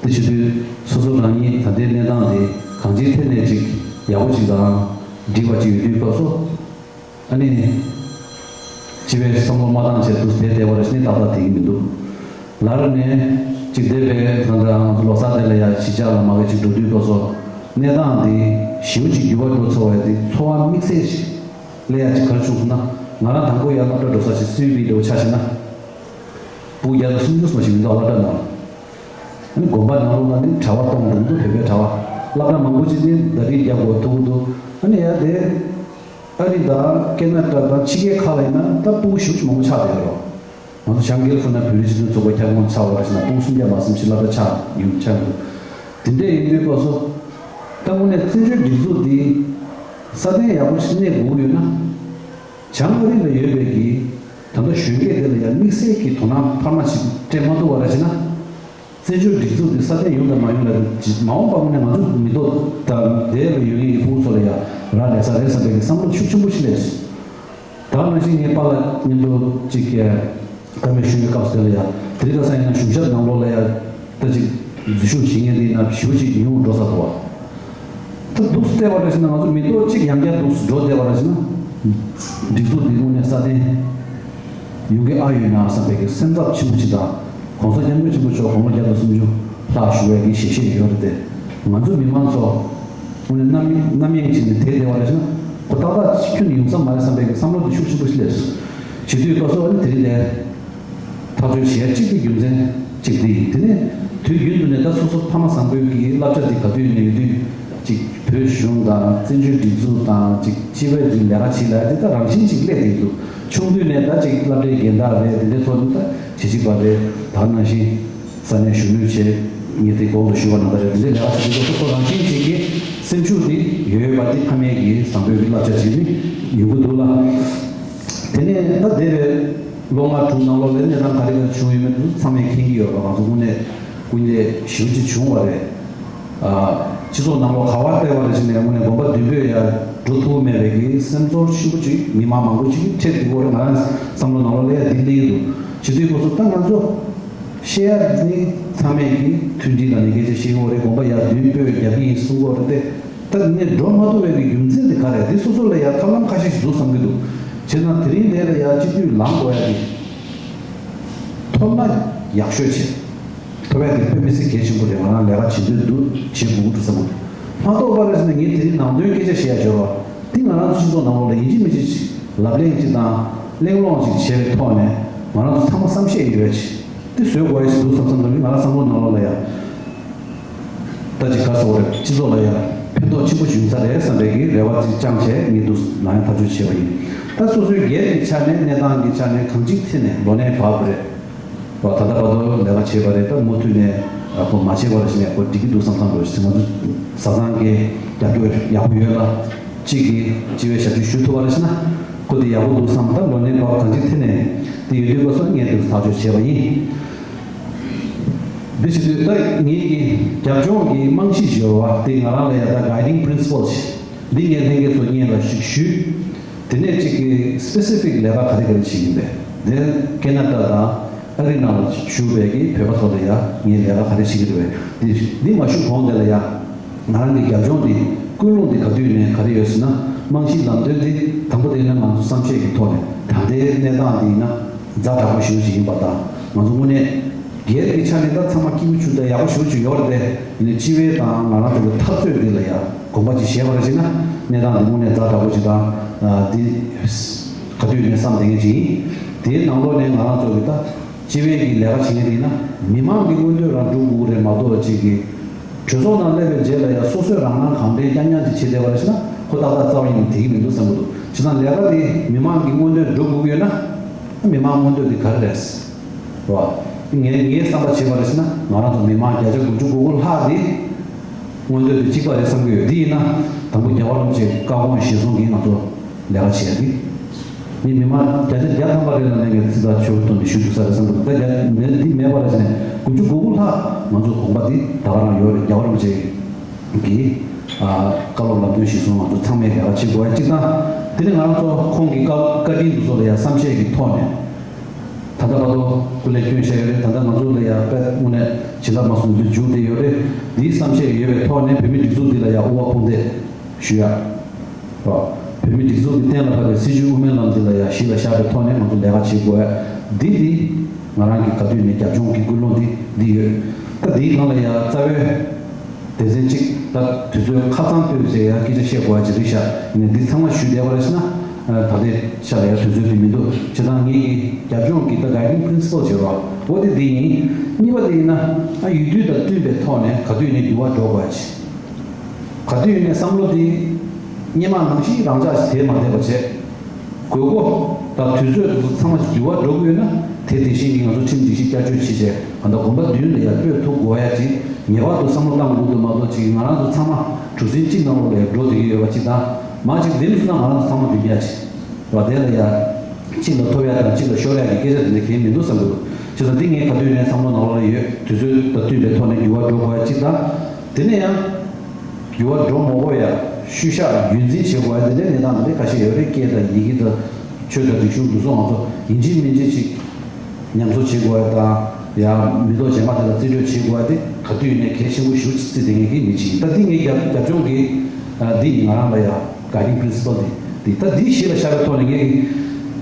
དེ་བྱེད་དུས་སོ་སོ་རང་ཉིད་ད་ལྟའི་གནས་སྟངས་དེ་གང་ཅིའི་ཐད་ནས་ཅིག་ཡག་པོ་ཅིག་དང་འགྲིག་པ་ཅིག་ཡོད་དུས་སྐབས་སུ། ཨ་ནི། སྤྱི་པའི་བསམ་བློ་མ་བཏང་བྱས་འདུག་བསྡད་བསྡད་པ་རེད་ནི་ཏག་ཏག་དེ་གི་མི་འདུག་ལར་ནས་ཅིག་བསྡད་པའི་ད་ལྟ་ང་ཚོ་ལོ་གསར་དེ་ལ་ཡ་གཞིས་ཆགས་ལ་མ་གི་ཅིག་འགྲོ་དུས་སྐབས་སུ་གནས་སྟངས་འདི་ཞེ་པོ་ཅིག་འགྱུར་བ་འགྲོ་ཚར་བ་དེ་ཚོར་བ་དམིགས་བསལ་ཞིག་སླེབས་ཡ་ཅིག་ག་རེ་བྱུང་སོང་ན་ང་རང་དང་པོ་ཡར་སློབ་གྲྭ་འགྲོ་ས་ཞིག་སུའི་བི་འདྲ་བོ་ཆ་བཞག་ན་སྤུ་གུ་བརྒྱ་དང་སུམ་ཅུ་ཙམ་ཞིག་མི་འདུག་སློབ་གྲྭ་ནང་ཨ་ནི་དགོན་པ་ནང་ལོགས་ལ་ནི་གྲྭ་པ་སྟོང་འདུག་འདུག་བོད་པའི་གྲྭ་པ་སློབ་གྲྭ་མང་པོ་ཅིག་ནི་ཟླ་སྒྲིལ་རྒྱག་དགོས་ཐུག་གི་འདུག་ཨ་ནི་ཡ་དེ། ཨ་རི་དང་ཁེ་ན་ཌ་དང་ཕྱི་རྒྱལ་ཁག་ལ་ཡིན་ན་ད་སྤུ་གུ་ཞེ་པོ་ཅིག་མང་པོ་ཆགས་བསྡད་ཡོད་རེད། ང་ཚོ་བྱང་ཀེ་ལི་ཧྥོ་ནི་ཡ་བོད་རིགས་སྤྱི་མཐུན་ཚོགས་པའི་ཁྱབ་ཁོངས་ཆགས་པ་རེད་ཟེར་ན་སྤུ་གུ་སུམ་བརྒྱ་མ་ཟིན་ཞིག་སློབ་གྲྭ་ཆགས་ཡོད་ཆགས་འདུག་དེ་འདྲ་ཡིན་དུས་སྐབས་སུ་ད་དངོས་གནས་བཙན་བྱོལ་སྒྲིག་འཛུགས་འདི་སྲ་བརྟན་ཡག་པོ་ཞིག་གནས་དགོས་ཀྱི་ཡོད་ན་བྱང་ཨ་རི་ལ་ཡོད་པའི་གི་ད་ལྟ་གཞོན་སྐྱེས་དེ་ལ་ཡང་དམིགས་བསལ་གྱི་དོ་སྣང་འཕར་མ་ཞིག་སྤྲད་མ་ཐུབ་པ་རེད་ཟེར་ན། བཙན་བྱོལ་སྒྲིག་འཛུགས་འདི་སྲ་བརྟན་ཡོང་དང་མ་ཡོང་ལ་མ་འོངས་པ་དངོས་གནས་ང་ཚོ་མི་ཐོག་དང་འདས་ལ་ཡོད་མཁན་གྱི་ཕྲུ་གུ་ཚོ་ལ་ཡང་རག་ལས་ས་རེད་བསམ་པའི་བསམ་བློ་ཤུགས་ཆེན་པོ་ཞིག་སླེབས་སོང་། ད་ནང་བཞིན་ངའི་པཱ་ལགས་མཉམ་དུ་གཅིག་བཀའ་མོལ་ཞུ་བའི་སྐབས་སུ་དེ་ལ་ཡང་དེ་རིང་ཁ་སང་ཡིན་ན་གཞུང་ཞབས་ནང་ལོགས་ལ་ཡང་ད་ཅིག་འཛུལ་ཞུགས་བྱེད་མཁན་དེ་ཡིན་ན་ཞེ་པོ་ཅིག་ཉུང་འགྲོ་ས་འདུག་བ། ད་འདུག་སེ་བལྟས་པ་རེད་ཟེར་ན་ང་ཚོ་མི་ཐོག་གཅིག་ཡང་བསྐྱར་འདུག་སེ་འགྲོ་བསྡད་པ་རེད་ཟེར་ན། སྒྲིག་འཛུགས་འདི་དངོས་གནས་སྲ་བརྟན་ཡོང་གི་ཨ་ཡོད་ན་བསམ་པའི་གི་སེམས་འཚབ་ཆེན་པོ་ཅིག་དང་། ༸གོང་ས་༸སྐྱབས་མགོན་ཆེན་པོ་མཆོག་དགུང་ལོ་བརྒྱ་དང་སུམ་ཅུ་ལྷག་བཞུགས་པའི་གི་ཞལ་བཞེས་ཡོད་རེད་དེ། ང་ཚོ་མི་མང་ཚོ་དངོས་གནས་རྣམ་རྣམ་གཡེང་བྱས་ནས་བསྡད་བསྡད་པ་རེད་ཟེར་ན། ཁོ་ཏག་ཏག་ཅིག་ཁྱོན་ནས་ཡོང་ས་མ་རེད་བསམ་པའི་གི་བསམ་བློ་འདི་ཤུགས་ཆེན་པོ་ཞིག་སླེབས་སོང་། བྱེད་དུས་སྐབས་སུ་ཨ་ནི་དེ་རིང་ནས། ཐག་གཅོད་བྱེད་ཡ་གཅིག་པའི་རྒྱུ་མཚན་གཅིག་འདི་ཡིན། དེ་ནས་དུས་རྒྱུན་དུ་ནས་ད་སོ་སོ་ཕ་མ་བཟང་པོའི་གི་བསླབ་བྱ་འདི་ག་དུས་ནས་ཡོད་དུས་གཅིག་བོད་གཞུང་དང་བཙན་བྱོལ་སྒྲིག་འཛུགས་དང་གཅིག་སྤྱི་པའི་གི་ལས་ཀ་བྱེད་ལ་འདི་ད་རང་བཞིན་གཅིག་སླེབས་བསྡད་འདུག་ཆུང་དུས་ནས་ད་གཅིག་སློབ་གྲྭའི་རྒན་བདག་རེད། དེ་འདྲའི་ཐོག་ནས་ད་བྱེད་ཅིག་པ་རེད། ད་ནང་བཞིན་ས་གནས་གཞོན་ནུ་བྱེད། ངས་དེ་གོང་དུ་ཞུས་པ་ནང་ལྟར་རེད། འདི་འདྲའི་ལས་ཀ་བྱེད་དུས་ཁོ་རང་བཞིན་ཅིག་གི་སེམས་ཤུགས་དེ་ཡོད་ཡོད་པ་དེ་ཕ་མའི་གི་བཟང་པོའི་གི་བསླབ་བྱ་ཅིག་ནི་ཡོང་གི་འདུག་ལ། དེ་ནས་ད་འདས་པའི་ལོ་ལྔ་དྲུག་ནང་ལོགས་ལ་གནས་སྟངས་ག་རེ་ག་རེ་བྱུང་ཡོད་མེད་དེ་ཚང་མས་མཁྱེན་གྱི་ཡོད་པ། ང་ཚོ་དངོས་གནས་ཀུན་ལས་ཞེ་པོ་ཅིག་བྱུང་བ་རེད། ཨ། སྤྱི་ཚོགས་ནང་ལོགས་ག་བར་བལྟས་པ་རེད་ཟེར་ནས་དངོས་གནས་དགོན་པ་བདུན་པོའི་ཡར་འགྲོ་ཐུབ་མེད་པའི་གི་སེམས་ཚོར་ཆེན་པོ་ཅིག་མི་མང་མང་པོ་ཅིག་གིས་འཕྲད་འདུག་གོ་རེད། ང་རང་བསམ་བློ་ནང་ལོགས་ལ་ཡ་འདི་སླེབས་ཀྱི་འདུག་བྱེད་དུས་སྐབས་སུ་ད་ང་ཚོ་བཤད་ཡ་འདི་ཚང་མས་ཀྱིས་མཐུན་སྒྲིལ་ལ་ནི་སྐད་ཆ་བཤད་ཀྱི་ཡོད་རེད། དགོན་པ་ཡར་མདུན་སྤོས་རྒྱག་གི་ཡིན་གསུང་གི་ཡོད་རེད་དེ། ད་ངས་འགྲོ་མ་ཐུབ་པའི་གི་རྒྱུ་མཚན་དེ་ག་རེད། དེ་སོ་སོ་ལ་ཡ་ཐབས་ལམ་ཁ་ཤས་ཤིག་འདུག་བསམ་གྱི་འདུག་བྱས་ན་དེ་རིང་འདིར་ལ་ཡ་སྤྱི་འཐུས་ལངས་དགོས་ཡ་དེ་ཐོབ་ན་ཡག་ཤོས་བྱེད། ཐོབ་ཡ་དེ་དཔེ་མི་སྲིད་གལ་ཆེན་པོ་རེད། ང་རང་ལས་ཀ་བྱེད་འདོད་འདུག་བྱེད་དགོས་ཀྱི་འདུག་བསམ་གྱི་འདུག་མ་གཏོགས་པ་རེད་ཟེར་ན་ངས་དེ་རིང་ནང་དོན་སྐད་ཆ་བཤད་ཡ་ཞོར་བ་དེ་ང་རང་ཚོ་སྤྱི་ཚོགས་ནང་ལོགས་ལ་ཡིན་གཅིག་མིན་གཅིག་ཅིག་ལབ་གླེང་ཅིག་དང་གླེང་སློང་ཅིག་བྱས་པའི་ཐོག་ནས་ང་རང་ཚོ་ཚང་མ་བསམ་ཤེས་ཡོད་ཅིག་དེ་བཟོ་དགོས་ཡ་ཞིག་འདུག་བསམ་བསམ་འདུག་ང་རང་བསམ་བློ་ནང་ལོགས་ལ་ཡ། ད་ཅིག་ག་ཟེར་བ་རེད། སྤྱི་ཚོགས་ལ་ཡང་ཕན་ཐོགས་ཆེན་པོ་བྱུང་ས་རེད་བསམ་པའི་གི་རེ་བ་ཅིག་བཅངས་བྱས་ངས་འདུག་ལངས་ཡ་ཐག་གཅོད་བྱས་པ་ཡིན། ད་སོ་སོའི་སྒེར་གྱི་ཆ་ནས་གནས་སྟངས་ཀྱི་ཆ་ནས་གང་ཅིའི་ཐད་ནས་ལོ་ནས་བབ་རེད། ད་ལྟ་བར་དུ་ལས་ཀ་བྱས་པ་རེད། ད་མུ་མཐུད་ནས་ཁོ་མ་བྱས་པ་རེད་ཟེར་ནས་ཁོ་འགྲིག་གི་འདུག་བསམ་བསམ་འགྲོ་ཞིག་ང་ཚོ་བཟའ་ཚང་གི་རྒྱབ་སྐྱོར་ཡག་པོ་ཡོད་ལ། གཅིག་གིས་སྤྱི་བའི་ཞབས་ཞུ་ཞུ་ཐུབ་པ་རེད་ཟེར་ན་ཁོ་དེ་ཡག་པོ་འདུག་བསམ། ད་ལོ་ནས་བབ་གང་ཅིའི་ཐད་ནས་དེ་ཡོད་དུས་སྐབས་སུ་ངས་འདུག་ཐག་གཅོད་བྱས་པ་ཡིན། འདི་བྱེད་དུས་ད་ངེད་ཀྱི་རྒྱབ་ལྗོངས་ཀྱི་རྨང་གཞི་ཞེས་པ་དེ་ང་རང་ལ་ཡ་ད་guiding principle་ཞིག་འདི་ངས་ལྷན་རྒྱས་ཚོ་སྙན་ལ་ཞིག་ཞུས། དེ་ནས་གཅིག་གི་specific་ལས་ཀ་ག་རེ་ག་རེ་བྱེད་ཀྱིན་པས། དེ་ཁེ་ན་ཌ་དང་ཨ་རི་ནང་ལ་བཞུགས་པའི་གི་བོད་པ་ཚོ་ལ་ཡ་ངས་ལས་ཀ་ག་རེ་བྱེད་ཀྱི་འདུག་པས། འདི་འདི་མ་ཞུ་གོང་དེ་ལ་ཡ་ང་རང་གི་རྒྱབ་ལྗོངས་འདི་ཀུན་སློང་འདི་ག་དུས་ནས་ག་རེ་ཡོད་ཟེར་ན་རྨང་གཞི་ལམ་སྟོན་འདི་དང་པོ་དེ་ནས་ང་ཚོ་བསམ་ཤེས་ཀྱི་ཐོག་ནས་ད་ལྟའི་གནས་སྟངས་འདི་ཡིན་ན་ཛ་དྲག་པོ་ཞེ་པོ་ཅིག་ཡིན་པ་དང་ང་ཚོ་དངོས་གནས། སྒེར་གྱི་ཆ་ནས་ད་ཚང་མ་སྐྱིད་པོ་བྱུང་དང་ཡག་པོ་ཞེ་པོ་ཅིག་ཡོད་རེད་དེ། ཡིན་ནའི་སྤྱི་བའི་དང་ང་རང་ཚོ་གི་འཐབ་རྩོད་འདི་ལ་ཡང་གོམ་པ་ཅིག་བཞེས་པ་རེད་ཅེ་ན་གནས་སྟངས་འདི་དངོས་གནས་ཛ་དྲག་པོ་ཅིག་དང་། འདི་ག་དུས་ནས་བསམ་བསྡད་མཁན་ཅིག་ཡིན། དེའི་ནང་ལོགས་ནས་ང་རང་ཚོ་གི་ད་སྤྱི་བའི་གི་ལས་ཀ་བྱེད་མཁན་དེ་ཡིན་ན་མི་མང་གི་མངོན་འདོད་རང་སྒྲུབ་དགོས་རེད་མ་གཏོགས་ཅིག་གི་གྲོས་ཚོགས་ནང་སླེབས་པའི་རྗེས་ལ་ཡང་སོ་སོས་རང་རང་གང་འདྲའི་རྐྱང་རྐྱང་ཅིག་བྱེད་བསྡད་པ་རེད་ཅེ་ན་ཁོ་ཏག་ཏག་རྩ་བ་ཉིད་ནས་དེ་གི་མི་འདུག་བསམ་གི་འདུག་བྱས་ཙང་ལས་ཀ་དེ་མི་མང་གི་མངོན་འདོད་སྒྲུབ་དགོས་ཀྱི་ཡོད་ན་མི་མང་མངོན་འདོད་དེ་ག་རེ་རེད། རེད་བ། ངས་ངའི་བསམ་པ་བྱས་པ་རེད་ཟེར་ན་ང་རང་ཚོ་མི་མང་བརྒྱ་ཆ་དགུ་བཅུ་གོ་དགུ་ལྷག་དེ་མངོན་འདོད་དེ་གཅིག་པ་རེད་བསམ་གྱི་ཡོད། དེ་ཡིན་ན་དང་པོ་རྒྱལ་བ་རིན་པོ་ཆེའི་བཀའ་དགོངས་གཞིར་བཟུང་གིས་ང་ཚོ་ལས་ཀ་བྱེད་ཡ་དེ། ངས་མི་མང་བརྒྱ་ཆ་བརྒྱ་ཐམ་པ་རེད་ལབ་ནས་ངས་ཚིག་ཐག་ཆོད་པོའི་ཐོག་ནས་ཞུ་ཐུབ་ས་རེད་བསམ་གྱི་འདུག་ད་རྒྱ་མེད་འདི་མེད་པ་རེད་ཟེར་ནས་དགུ་བཅུ་གོ་དགུ་ལྷག་ང་ཚོ་དགོངས་པ་འདི་ད་ག་རང་ཡོད་རེད། རྒྱལ་བ་རིན་པོ་ཆེ་གིས་བཀའ་སློབ་ལམ་སྟོན་གཞིར་བཟུང་ང་ཚོ་ཚང་མས་ལས་ཀ་བྱེད་དགོས་ཡ་གཅིག་དང་། དེ་ནས་ང་རང་ཚོ་ཁོང་གི་བཀའ་བཀའ་དྲིན་འདི་ཚོ་ལ་ཡ་བསམ་ཤེས་ཀྱི་ཐོག་ནས། ད་ལྟ་བར་དུ་སྐུ་ལས་བསྐྱོན་བཞག་ཡོད་རེད། ད་ལྟ་ང་ཚོ་ལ་ཡང་དཔེ་དངོས་གནས་བྱིན་རླབས་མ་སོང་དུས་འཇུག་བསྡད་ཡོད་རེད། འདིའི་བསམ་ཤེས་ཡོད་པའི་ཐོག་ནས་བོད་མིའི་སྒྲིག་འཛུགས་འདི་ལ་ཡང་དབུ་བ་དཔུང་འདེགས་ཞུ་ཡ། བོད་མིའི་སྒྲིག་འཛུགས་ཀྱི་གཏན་ལ་ཕབ་པའི་སྲིད་བྱུས་དབུ་མའི་ལམ་འདི་ལ་ཡང་གཞི་ལ་བཞག་པའི་ཐོག་ནས་ང་ཚོ་ལས་ཀ་བྱེད་དགོས་ཡ། འདི་འདི་ང་རང་གི་ག་དུས་ནས་རྒྱབ་ལྗོངས་ཀྱི་ཀུན་སློང་འདི་འདི་ཡོད། ད་འདིའི་སྒང་ལ་ཡང་རྩ་བའི་སྡེ་ཚན་གཅིག་ད་དུས་ཚོད་ཁ་ཚང་ཐོན་བྱས་ཡང་སྐད་ཆ་བཤད་དགོས་པ་ཅིག་རེད་ཤག་ཡིན་ནའི་འདི་ཚང་མ་ཞུས་བསྡད་པ་རེད་ཤག་ན། ད་ལྟའི་ཆ་ལ་ཡང་དུས་ཚོད་དེ་མི་འདུག་བྱས་ཙང་ངེད་ཀྱི་རྒྱབ་ལྗོངས་ཀྱི་ད་guiding principle་བྱེད་རོགས་འོ་དེ་འདི་ཡིན། གཉིས་པ་དེ་ཡིན་ན་ཨ་ཡུལ་དུས་དང་བསྟུན་པའི་ཐོག་ནས་ག་དུས་ནས་འགྱུར་བ་འགྲོ་དགོས་པ་ཅིག་ག་དུས་ནས་བསམ་བློ་དེ་སྔོན་མ་ནང་བཞིན་རང་འཇགས་ཤིག་དེད་མ་བསྡད་པ་བྱས། དགོས་མཁོ་དང་དུས་ཚོད་དེ་ཚོ་ཚང་མ་ཞིག་འགྱུར་བ་འགྲོ་གི་ཡོད་ན་དེ་དེ་བཞིན་གྱི་ང་ཚོ་ཁྲིམས་སྒྲིག་གཞི་བསྐྱར་བཅོས་བྱས་བྱས་གང་ལྟར་དགོན་པ་མདུན་ལ་ཡར་སྤོས་ཐུབ་དགོས་ཡ་ཅིག་ངེས་པར་དུ་བསམ་བློ་བཏང་དགོས་འདུག་མ་གཏོགས་ཅིག་ང་རང་ཚོ་ཚང་མ་གྲུ་གཟིངས་གཅིག་ནང་ལོགས་ལ་འགྲོ་བསྡད་ཀྱི་ཡོད་པ་ཅིག་དང་མ་ཅིག་འདེམས་སོང་ན་ང་རང་ཚོ་ཚང་མ་འདེམས་ཡ་ཅིག་རེད་བ། དེ་ལ་ཡ་གཅིག་ལ་ཐོབ་ཡ་དང་གཅིག་ལ་ཤོར་ཡ་གི་སྐད་ཆ་དེ་འདྲ་གང་ཡང་མི་འདུག་བསམ་གྱི་འདུག་བྱས་ཙང་འདི་ངས་ག་དུས་ནས་བསམ་བློ་ནང་ལོགས་ལ་ཡོད། དུས་ཚོད་དང་བསྟུན་པའི་ཐོག་ནས་འགྱུར་བ་འགྲོ་དགོས་ཡ་གཅིག་དང་། དེ་ནས་ཡང་། འགྱུར་བ་འགྲོ་མ་དགོས་ཡ། ཤུལ་བཞག་རྒྱུན་འཛིན་བྱེད་དགོས་ཡ་དེ་འདྲའི་གནས་སྟངས་དེ་འདྲའི་ཁ་ཤས་ཡོད་རེད། སྐད་དང་ཡི་གེ་དང་། ཆོས་དང་རིག་གཞུང་འདི་ཚོ་ང་ཚོ་ཡིན་གཅིག་མིན་གཅིག་ཅིག་ཉམས་གསོ་བྱེད་དགོས་ཡ་དང་། ཡ་མི་ཐོག་གཞན་པ་དེ་ལ་རྩིས་སྤྲོད་བྱེད་དགོས་ཡ་དེ་ག་དུས་ཡིན་ནའི་གལ་ཆེན་པོ་ཞེ་པོ་ཅིག་བརྩིས་བསྡད་མཁན་གྱི་མི་ཅིག་ཡིན། ད་འདི་ངའི་རྒྱབ་རྒྱབ་ལྗོངས་ཀྱི་འདི་ཡིན། ང་རང་ལ་ཡ་guiding principle་དེ་འདི་ད་འདི་གཞི་ལ་བཞག་པའི་ཐོག་ནས་ངས་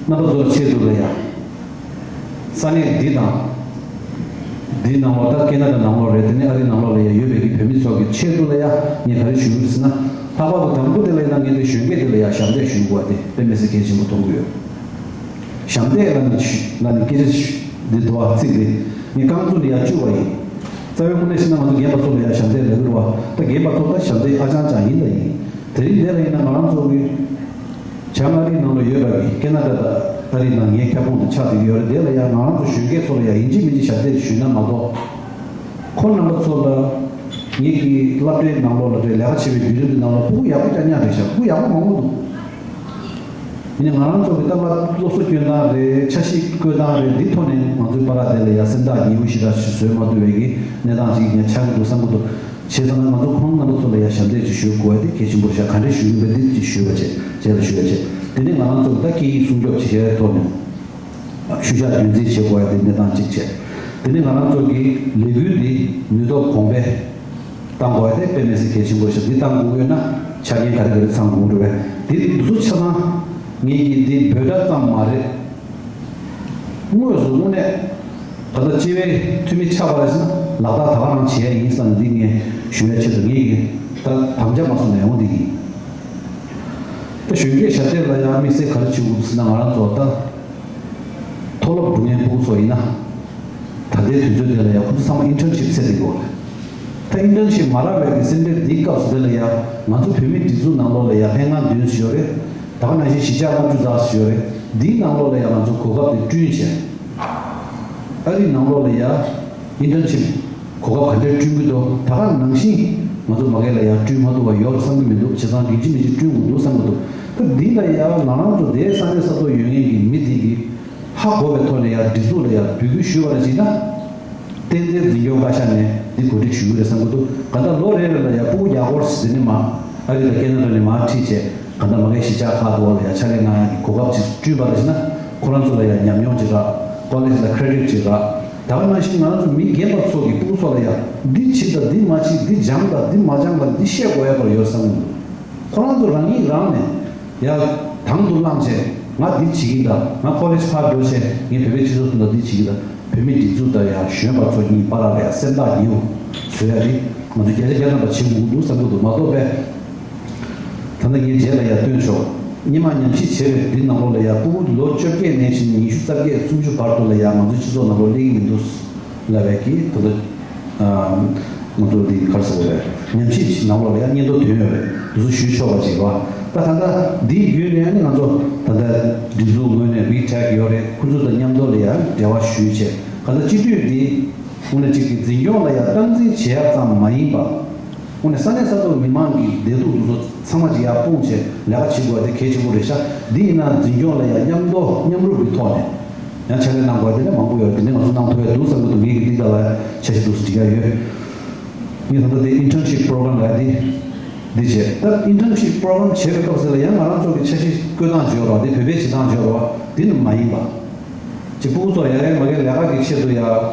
རྣམ་པ་ཚོ་ལ་ཆེད་དུ་ལ་ཡ། ས་གནས་འདི་དང་། འདིའི་ནང་ལོགས་ད་ཁེ་ན་ཌ་ནང་ལོགས་རེད། དེ་ནས་ཨ་རིའི་ནང་ལོགས་ལ་ཡང་ཡོད་པའི་གི་བོད་མི་ཚོ་གི་ཆེད་དུ་ལ་ཡང་ངས་ག་རེ་ཞུ་གི་ཡོད་ཟེར་ན། ལྷག་པར་དུ་དང་པོ་དེ་ལ་ཡིན་ན་ངས་དེ་གཞོན་སྐྱེས་དེ་ལ་ཡང་ཞབས་འདེགས་ཞུ་དགོས་པ་དེ་དཔེ་མི་སྲིད་གལ་ཆེན་པོ་མཐོང་གི་ཡོད། ཞབས་འདེགས་ལ་ནི་ལ་ནི་སྐད་ཆ་འདི་འདུག་བ་ཚིག་དེ་ངས་རྐང་བཙུགས་ནས་ཡང་བཅུག་པ་ཡིན། རྩ་བའི་དངོས་གནས་བཤད་ན་ང་ཚོ་རྒན་པ་ཚོ་ལ་ཡང་ཞབས་འདེགས་ལབ་ཀྱི་རེད་བ། ད་རྒན་པ་ཚོ་ད་ཞབས་འདེགས་ཨ་ཅང་ཅང་ཡིན་ད་ཡིན། དེ་རིང་འདི་ལ་ཡིན་ན་ང་རང་ཚོ་གི་བྱང་ཨ་རིའི་ནང་ལ་ཡོད་པ་གི་ཁེ་ན་ཌ་དང་ཨ་རིའི་ནང་ངའི་ཁྱབ་ཁོངས་དུ་ཆགས་བསྡད་ཀྱི་ཡོད་རེད། དེ་ལ་ཡང་ང་རང་ཚོ་གཞོན་སྐྱེས་ཚོ་ལ་ཡང་ཡིན་གཅིག་མིན་གཅིག་ཞབས་འདེགས་ཞུས་ན་མ་གཏོགས། ཁོང་རྣམ་པ་ཚོ་ལ་ངེད་ཀྱི་སློབ་གྲྭའི་ནང་ལོགས་ལ་རེད། ལས་ཀ་བྱེད་པའི་བརྒྱུད་རིམ་གྱི་ནང་ལོགས་སྤུ་གུ་ཡག་པོ་རྐྱང་རྐྱང་རེད་ཤག་སྤུ་གུ་ཡག་པོ་མང་པོ་འདུག་ཡིན་ནའི་ང་རང་ཚོ་གི་ད་སློབ་སློབ་གསོ་སྐྱོན་སྟངས་རེད། འཆར་གཞི་བཀོད་སྟངས་རེད། འདི་ཐོག་ནས་ང་ཚོའི་བར་དེ་ལ་ཡ་སེམས་ཐག་ཉེ་བོ་ཞེ་དྲག་ཞིག་བཟོས་མ་ཐུབ་པའི་གི་གནས་སྟངས་ཅིག་ངས་ཆགས་ཀྱི་འདུག་བསམ་གྱི་འདུག་བྱས་ཙང་ང་ཚོ་ཁོང་རྣམ་པ་ཚོ་ལ་ཡ་ཞབས་འདེགས་ཅིག་ཞུ་དགོས་ཡ་དེ་གལ་ཆེན་པོ་རེད་ཤག་ག་འདྲས་ཞུ་གི་ཡིན་པ་འདི་ཅིག་ཞུས་པ་བྱས། རྗེས་ལ་ཞུ་ཡ་བྱས། དེ་ནས་ང་རང་ཚོ་གི་ད་སྐད་ཡིག་སྲུང་སྐྱོབ་བྱེད་ཡའི་ཐོག་ནས་ཤུལ་བཞག་རྒྱུན་འཛིན་བྱེད་དགོས་ཡ་དེ་གནས་སྟངས་གཅིག་བྱས། དེ་ནས་ང་རང་ཚོ་གི་ལས་འགུལ་འདི་ནུས་སྟོབས་གོང་འཕེལ་གཏང་དགོས་ཡ་དེ་དཔེ་མི་སྲིད་གལ་ཆེན་པོ་ཞིག་འདི་གཏང་དགོས་ཡོད་ན་ཆ་རྐྱེན་ག་རེ་ག་རེ་ཚང་དགོས་རེད་པས། དེ་འདི་ཚོ་ཆ་ཚང་ངེད་ཀྱིས་འདི་འབོད་སྒྲ་ཙམ་མ་རེད། དངོས་སུ་དངོས་གནས་ད་ལྟ་སྤྱི་བའི་འཐུས་མི་ཆགས་པ་རེད་ཟེར་ན་ལག་བསྟར་ད་ག་རང་བྱེད་ཡ་ཡིན་བསམ་ནས་འདི་ངས་ཞུ་ཡ་ཆེད་དུ་ངེད་ཀྱིས་ད་དམ་བཅའ་མ་བཟུང་ནས་འོང་འདི་ཡིན། ད་གཞོན་སྐྱེས་ཞབས་འདེགས་ལ་ཡང་དམིགས་བསལ་ག་རེ་བྱེད་དགོས་ཟེར་ན་ང་རང་ཚོ་ད་མཐོ་སློབ་འགྲོ་མཁན་ཕྲུ་གུ་ཚོ་ཡིན་ན་ད་ལྟའི་དུས་ཚོད་དེ་ལ་ཡང་ཁོ་ཚོ་ཚང་མ་ཨིན་ཊརན་ཤིབ་ཚད་དེ་དགོས་རེད། ད་ཨིན་ཊརན་ཤིབ་མ་རག་པའི་གི་སེམས་ཁྲལ་འདིའི་སྐབས་སུ་དེ་ལ་ཡང་ང་ཚོ་བོད་མིའི་སྒྲིག་འཛུགས་ནང་ལོགས་ལ་ཡང་ལྷན་ཁང་བདུན་ཞིག་ཡོད་རེད། ད་ག་ནང་བཞིན་གཞིས་ཆགས་ལྔ་བཅུ་ཙམ་ཞིག་ཡོད་རེད། འདིའི་ནང་ལོགས་ལ་ཡང་ང་ཚོ་གོ་སྐབས་དེ་བསྐྲུན་བྱས། ཨ་རིའི་ནང་ལོགས་ལ་ཡང་ཨིན་ཊརན་ཤིབ་གོ་སྐབས་ག་འདྲས་བསྐྲུན་གྱི་འདུག་ད་ག་ནང་བཞིན་ང་ཚོ་མ་གི་ལ་ཡང་བསྐྲུན་མ་ཐུབ་པ་ཡོད་རེད་བསམ་གྱི་མི་འདུག་བྱས་ཙང་ཡིན་གཅིག་མིན་གཅིག་བསྐྲུན་དགོས་འདུག་བསམ་གྱི་འདུག་ད་འདི་ལ་ཡང་ང་རང་ཚོ་དེའི་ས་གནས་ས་ཐོག་ཡོད་མཁན་གྱི་མི་དེ་གིས་ཧ་གོ་བའི་ཐོག་ནས་ཡང་སྒྲིག་འཛུགས་ལ་ཡང་འབོད་སྐུལ་ཞུས་པ་ལ་བྱས་ན། བསྟན་འཛིན་འཛིན་སྐྱོང་བཀའ་ཤག་ནས་འདི་གོ་སྒྲིག་ཞུ་གི་རེད་བསམ་གྱི་འདུག་གང་ལྟར་ལོ་རེ་རེ་ལ་ཡང་སྤུ་གུ་ཡག་སྐོར་ཞིག་འདི་ནས་མ་ཨ་རི་དང་ཁེ་ན་ཌ་ནས་མར་ཁྲིད་བྱས་གང་ལྟར་མ་གིའི་གཞིས་ཆགས་ཁག་ཏུ་ལ་ཡང་ཕྱག་ལས་གནང་ཡག་གི་གོ་སྐབས་ཅིག་བསྐྲུན་པ་ལ་བྱས་ན་ཁོ་རང་ཚོ་ལ་ཡང་ཉམས་མྱོང་ཅིག་རག་ཀོ་ལེ་ཇི་ལ་ཁེ་རེ་ཌིཊ་ཅིག་རག་ད་ག་ནང་བཞིན་ང་རང་ཚོ་མི་རྒན་པ་ཚོ་གི་སྤུ་གུ་ཚོ་ལ་ཡང་འདི་བྱེད་དང་འདི་མ་བྱེད་འདི་སྦྱང་དང་འདི་མ་སྦྱང་དང་འདི་ཤེས་དགོས་ཡག་པར་ཡོད་བསམ་གྱི་འདུག་ཁོ་རང་ཚོ་རང་ཉིད་རང་ནས་ཡང་དང་དུ་བླངས་བྱས་ང་འདི་བྱེད་ཀྱི་ཡིན་ད། ང་ཀོ་ལེ་ཇི་ཕར་འགྲོ་བྱས་ངས་བོད་པའི་སྤྱི་ཚོགས་ཐོག་ལ་འདི་བྱེད་ཀྱི་ཡིན་ད། བོད་མི་སྒྲིག་འཛུགས་དང་ཡང་གཞོན་པ་ཚོ་གཉིས་བར་ལ་ཡང་སེམས་ཐག་ཉེ་བོ་བཟོ་ཡ་དེ་ང་ཚོ་བརྒྱ་ཆ་བརྒྱ་ཐམ་པ་བྱེད་དགོས་ཀྱི་འདུག་བསམ་གྱི་འདུག་མ་གཏོགས་པས་ད་ལྟ་ངས་རྗེས་ལ་ཡང་སྟོན་ཆོག་སྔོན་མ་ཉམས་ཞིབ་བྱས་པའི་འདི་ནང་ལོགས་ལ་ཡང་སྤུ་གུ་ལོ་བཅོ་བརྒྱད་ནས་བཞིན་ཉི་ཤུ་རྩ་བརྒྱད་སུམ་ཅུ་བར་དུ་ལ་ཡང་ང་ཚོའི་སྤྱི་ཚོགས་ནང་ལོགས་སླེབས་ཀྱི་མི་འདུག་ལབ་པའི་གི་ད་ལྟ་ང་ཚོ་འདི་ག་རེ་ཟེར་དགོས་རེད། ཉམས་ཞིབ་ནང་ལོགས་ལ་ཡང་སྙན་ཐོ་ཐོན་ཡོད་རེད། འདི་ཚོ་ཞུས་ཆོག་པ་ཅིག་རེད་བ། ད་ད་ལྟ་འདིའི་བརྒྱུད་ནས་ནི་ང་ཚོ་ད་ལྟ་སྒྲིག་འཛུགས་ངོས་ནས་ཝི་ཊེག་ཡོད་རེད། ཁོ་ཚོ་དང་མཉམ་དུ་ལ་ཡང་འབྲེལ་བ་ཞུས་བྱས་ག་ད་སྤྱི་འཐུས་འདི་དངོས་གནས་གཅིག་གི་འཛིན་སྐྱོང་ལ་ཡང་སྟངས་འཛིན་བྱེད་ཡག་ཙམ་མ་ཡིན་པ། དངོས་གནས་ས་གནས་ས་ཐོག་མི་མང་གི་བདེ་སྡུག་འདི་ཚོ་ཚང་མ་ཅིག་ཡར་སྤུངས་བྱས་ལས་ཀ་བྱེད་དགོས་པ་དེ་གལ་ཆེན་པོ་རེད་ཤག་འདི་ཡིན་ན་འཛིན་སྐྱོང་ལ་ཡང་མཉམ་དུ་མཉམ་རུབ་ཀྱི་ཐོག་ནས་ཡང་ཕྱག་ལས་གནང་དགོས་པ་དེ་འདྲ་མང་པོ་ཡོད་རེད། དེ་འདྲ་ང་ཚོ་གནང་ཐུབ་ཡ་འདུག་བསམ་གྱི་འདུག་ངེད་ཀྱི་འདི་ག་ལ་འཆར་གཞི་འདུག་སེ་འགྲིག་ཡ་ཡོད། ངས་ད་ལྟ་དེ་ཨིན་ཊརན་ཤིབ་པོ་རོ་གྷ་རམ་ལ་འདི་འདི་བྱས། ད་ཨིན་ཊརན་ཤིབ་པོ་རོ་གྷ་རམ་བྱེད་པའི་སྐབས་སུ་ལ་ཡང་ང་རང་ཚོ་གི་འཆར་གཞི་བཀོད་སྟངས་བརྗོད་རོགས། འདི་བོད་པའི་བྱེད་སྟངས་བརྗོད་རོགས། འདི་ནི་མ་ཡིན་པ། ཅིག་སྤུ་གུ་ཚོ་ཡ་ཡ་མ་གའི་ལས་ཀ་གི་ཆེད་དུ་ཡ་